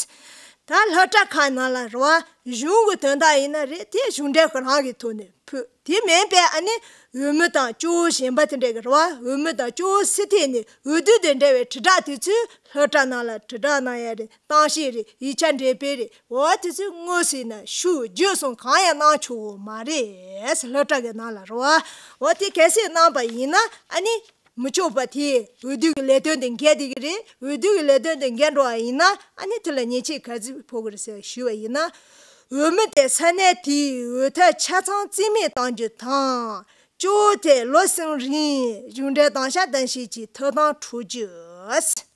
ད་སློབ་གྲྭ་ཁག་ནང་ལ་རེད་བ། གཞུང་གི་དོན་དག་ཡིན་ན་རེད། དེ་གཞུང་འབྲེལ་ཁོ་རང་གི་ཐོག་ནས་ཕུད། དེ་མིན་པའི་ཨ་ནི་འོས་མི་དང་གཅིག་པོ་གཞན་པ་དེ་འདྲ་གི་རེད་བ། འོས་མི་དང་གཅིག་པོ་སུ་ཐད་ནས་འོས་བསྡུ་དང་འབྲེལ་བའི་དྲིལ་བསྒྲགས་དེ་ཚོ་སློབ་གྲྭ་ནང་ལ་དྲིལ་བསྒྲགས་གནང་ཡ་རེད། གཏམ་བཤད་རེད། ཡིག་ཆ་འགྲེམས་སྤེལ་རེད། འོ་དེ་ཚོ་དངོས་སུ་ཡིན་ན་ཤུགས་བརྒྱུད་གསུམ་གང་ཡང་གནང་ཆོག་གི་མ་རེད། སློབ་གྲྭ་གི་ནང་ལ་རེད་བ། འོ་དེ་གལ་སྲིད་གནང་པ་ཡིན་ན་ཨ་ནི་མི་ཆོག་པ་དེ་འོས་བསྡུ་གི་ལས་དོན་དེ་འགལ་བསྡད་ཀྱི་རེད། འོས་བསྡུ་གི་ལས་དོན་དེ་འགལ་འགྲོ་བ་ཡིན་ན་ཨ་ནི་དེ་ལ་ཉེས་ཆད་ག་ཚོད་ཕོག་གི་རེད་ཟེར་ཞུས་པ་ཡིན་ན། འོས་མི་དེ་ས་གནས་དེའི་འོས་ཐོབ་ཆ་ཚང་རྩིས་མེད་གཏང་རྒྱུ་དང་། གཅིག་པོ་དེ་ལོ་གསུམ་རིང་གཞུང་འབྲེལ་དམ་བཅའ་དང་བཅས་ཀྱི་ཐོབ་ཐང་འཕྲོག་རྒྱུ།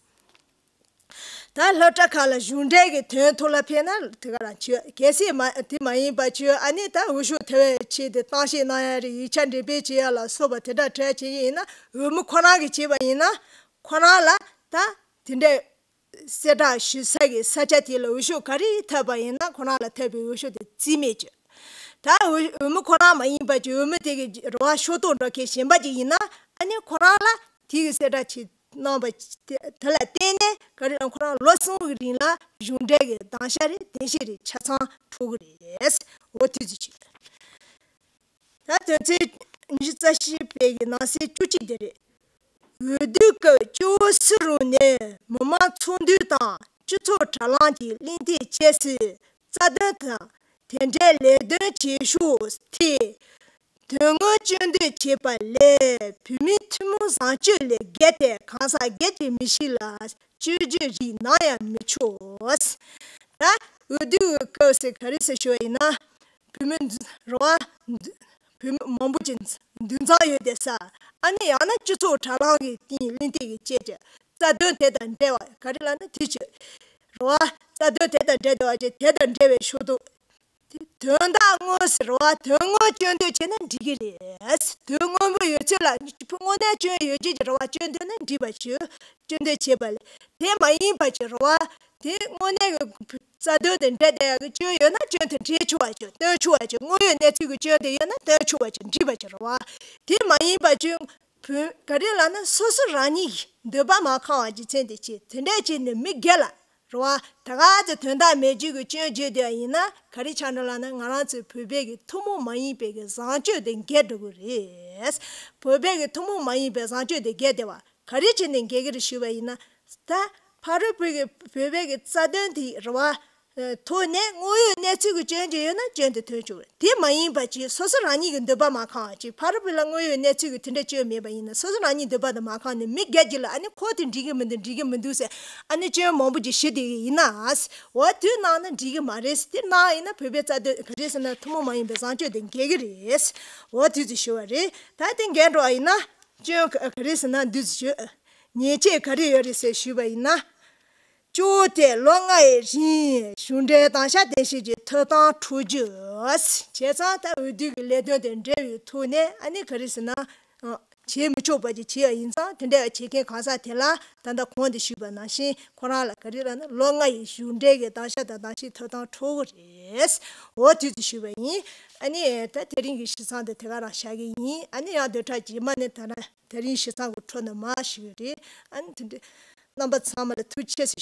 ད་སློབ་གྲྭ་ཁག་ལ་གཞུང་འབྲེལ་གྱི་དོན་ཐོག་ལ་ཕེབས་ན་དེ་ག་རང་བྱོས། གལ་སྲིད་མ་དེ་མ་ཡིན་པ་བྱོས། ཨ་ནི་ད་འོས་ཤོག་ཐོབ་པའི་ཆེད་དུ་གཏམ་བཤད་གནང་ཡ་རེད། ཡིག་ཆ་འགྲེམས་སྤེལ་བྱེད་ཡ་ལ་སོགས་པ་དེ་འདྲ་གྲས་བྱེད་ཀྱི་ཡིན་ན། འོས་མི་ཁོ་རང་གིས་བྱས་པ་ཡིན་ན་ཁོ་རང་ལ་ད་དེ་འདྲའི་གསལ་བསྒྲགས་ཞུ་ས་གི་ས་ཆ་དེ་ལ་འོས་ཤོག་ག་རེ་ཐོབ་པ་ཡིན་ན་ཁོ་རང་ལ་ཐོབ་པའི་འོས་ཤོག་དེ་རྩིས་མེད་བྱོས། ད་འོས་འོས་མི་ཁོ་རང་མ་ཡིན་པ་བྱོས། འོས་མི་དེ་གི་རེད་བ། ཤོག་ཐོག་འགྲོ་མཁན་གཞན་པ་ཅིག་ཡིན་ན་ཨ་ནི་ཁོ་རང་ལ་དེ་གི་གསལ་བསྒྲགས་བྱས་གནང་བ་དེ་ལ་བརྟེན་ནས་ག་རེ་ལབ། ཁོ་རང་ལོ་གསུམ་གྱི་རིང་ལ་གཞུང་འབྲེལ་གྱི་དམ་བཅའ་རེད། བདེན་བཞི་རེད། ཆ་ཚང་འཕྲོག་གི་རེད། འོ་དེ་ཚོ་བྱས། ད་དོན་ཚན་ཉི་ཤུ་རྩ་བཞི་པའི་གི་ནང་གསེས་བཅུ་གཅིག་དེ་རེད། འོས་བསྡུའི་སྐབས་སྐྱོ་བོ་སུ་རུང་ནས་མི་མང་ཚོགས་འདུ་དང་སྤྱི་ཚོགས་དྲ་ལམ་གྱི་གླེང་སྟེགས་བཅས་སུ་རྩ་དོན་དང་དེ་འབྲེལ་ལས་དོན་བྱེད་ཕྱོགས་ཐད། དོན་དངོས་སྐྱོན་འདོན་བྱེད་པ་ལས་བོད་མིའི་ཐུན་མོང་བཟང་སྤྱོད་ལས་བརྒལ་ཏེ་གང་ཟག་སྒེར་གྱི་མི་གཤིས་ལ་སྤྱོད་རྒྱུ་རིགས་ནམ་ཡང་མི་ཆོག་ད་འོས་བསྡུ་གི་སྐབས་སུ་ག་རེ་ཟེར་ཞུ་བ་ཡིན་ན། བོད་མི་འདི་རེད་བ། བོད་མི་མང་པོ་ཅིག་འདུ་འཛོམས་ཡོད་བསྡད་ས། ཨ་ནི་ཡང་ན་སྤྱི་ཚོགས་དྲ་ལམ་གྱི་སྟེང་གླེང་སྟེགས་ཀྱི་བཅས་ཀྱི་རྩ་དོན་དེ་དང་འབྲེལ་བ་ག་རེ་ལབ་ན་དེ་ཅིག་རེད་བ། རྩ་དོན་དེ་དང་འབྲེལ་བསྡད་པ་ཅིག་དེ་དང་འབྲེལ་བའི་ཕྱོགས་གཏོགས། དེ་དོན་དག་དངོས་ཟེར་བ་དོན་དངོས་སྐྱོན་འདོན་བྱས་ན་འགྲིག་གི་རེད། དོན་དངོས་པོ་ཡོད་ཚད་ལ་དངོས་གནས་སྐྱོན་ཡོད་ཅེས་ཀྱི་རེད་བ། སྐྱོན་འདོན་ན་འགྲིག་པ་བྱོས། སྐྱོན་འདོན་བྱེད་པ་ལས་དེ་མ་ཡིན་པ་ཅིག་རེད་བ། དེ་དངོས་གནས་ཀྱི་རྩ་དོན་དང་འབྲེལ་བསྡད་ཡག་གི་སྐྱོན་ཡོད་ན་སྐྱོན་དེ་འགྲེལ་ཆོག་པ་ཅིག་སྟོན་ཆོག་པ་ཅིག་དངོས་ཡོད་གནས་ཚུལ་གྱི་སྐྱོན་དེ་ཡོད་ན་སྟོན་ཆོག་པ་ཅིག་འགྲིག་པ་ཅིག་རེད་བ། དེ་མ་ཡིན་པ་ཅིག་བོད་ག་རེ་ལབ་ན་སོ་སོ་རང་ཉིད་ཀྱི་འདོད་པ་མ་ཁེངས་པ་ཅིག་མཚོན་དེ་བྱས་དེ་འདྲས་བྱས་ནས་མི་སྒེར་ལ། རེད་བ། ད་ག་ཚོད་དོན་དག་མེད་རྒྱུ་གི་སྐྱོན་བརྗོད་བསྡད་ཡིན་ན་ག་རེ་ཆགས་འགྲོ་ལབ་ན་ང་རང་ཚོའི་བོད་པའི་གི་ཐུན་མོང་མ་ཡིན་པའི་གི་བཟང་སྤྱོད་དེ་འགལ་འགྲོ་གི་རེད། བོད་པའི་གི་ཐུན་མོང་མ་ཡིན་པའི་བཟང་སྤྱོད་དེ་འགལ་བསྡད་པ་ག་རེ་བྱས་ནས་འགལ་གི་རེད་ཞུས་པ་ཡིན་ན། ད་ཕ་རོལ་པོའི་གི་བོད་པའི་གི་རྩ་དོན་དེ་རེད་བ། ཐོག་ནས་དངོས་ཡོད་གནས་ཚུལ་གྱི་སྐྱོན་ཅིག་ཡོད་ན་སྐྱོན་དེ་ཐོན་ཆོག་གི། དེ་མ་ཡིན་པ་ཅིག་སོ་སོ་རང་ཉིད་ཀྱི་འདོད་པ་མ་ཁེངས་པ་ཅིག་ཕ་རོལ་པོ་ལ་དངོས་ཡོད་གནས་ཚུལ་གྱི་དེ་འདྲ་སྐྱོན་མེད་པ་ཡིན་ན་སོ་སོ་རང་ཉིད་འདོད་པ་དང་མ་ཁེངས་ནས་མི་སྒེར་གྱི་ལ་ཨ་ནི་ཁོ་དེ་འགྲིག་གི་མི་འདུག་འགྲིག་གི་མི་འདུག་ཟེར་ཨ་ནི་སྐྱོན་མང་པོ་ཅིག་ཞུ་བསྡད་ཀྱི་ཡིན་ན། འོ་དེ་གནང་ན་འགྲིག་གི་མ་རེད། དེ་གནང་ཡིན་ན་བོད་པའི་རྩ་དོན་ག་རེ་ཟེར་ན་ཐུན་མོང་མ་ཡིན་པའི་བཟང་སྤྱོད་དེ་འགལ་གི་རེད། འོ་དེ་ཚོ་ཞུ་བ་རེད། ད་དེ་འགལ་འགྲོ་བ་ཡིན་ན་སྐྱོན་ག་རེ་ཟེར་ན་འདུག་ཟེར་ཞུ། ཉེས་ཆད་ག་རེ་ཡོད་རེད་ཟེར་ཞུས་པ་ཡིན་ན། གཅོད་དེ་ལོ་ལྔ་ཡི་རིང་གཞུང་འབྲེལ་དམ་བཅའ་གཏན་འབྱེད་ཀྱི་ཐོབ་ཐང་འཕྲོག་རྒྱུ། བྱས་ཙང་ད་འོས་བསྡུ་གི་ལས་དོན་དང་འབྲེལ་བའི་ཐོག་ནས་ཨ་ནི་ག་རེ་ཟེར་ན། བྱེད་མི་ཆོག་པ་ཅིག་བྱས་པ་ཡིན་ཙང་དེ་འདྲ་བྱེད་མཁན་གང་ཟག་དེ་ལ་ད་ལྟ་གོང་དུ་ཞུས་པ་ནང་བཞིན་ཁོ་རང་ལ་ག་རེ་ལབ་ན་ལོ་ལྔ་ཡི་གཞུང་འབྲེལ་གྱི་དམ་བཅའ་དང་དམ་བཅའི་ཐོབ་ཐང་འཕྲོག་གི་རེད། འོ་དུས་ཚོད་ཞུས་པ་ཡིན། ཨ་ནི་ད་དེ་རིང་གི་ཞུ་མཚམས་འདི་དེ་ག་རང་བཞག་གི་ཡིན། ཨ་ནི་ཡང་བདུན་ཕྲག་རྗེས་མ་ནས་ད་ན། དེ་རིང་ཞུ་མཚམས་ཀྱི་འཕྲོ་ནས་མར་ཞུ་གི་རེད། ཨ་ནི་དེ་འདྲའི་རྣམ་པ་ཚང་མ་ལ་ཐུགས་རྗེ་ཆེ་ཞུ།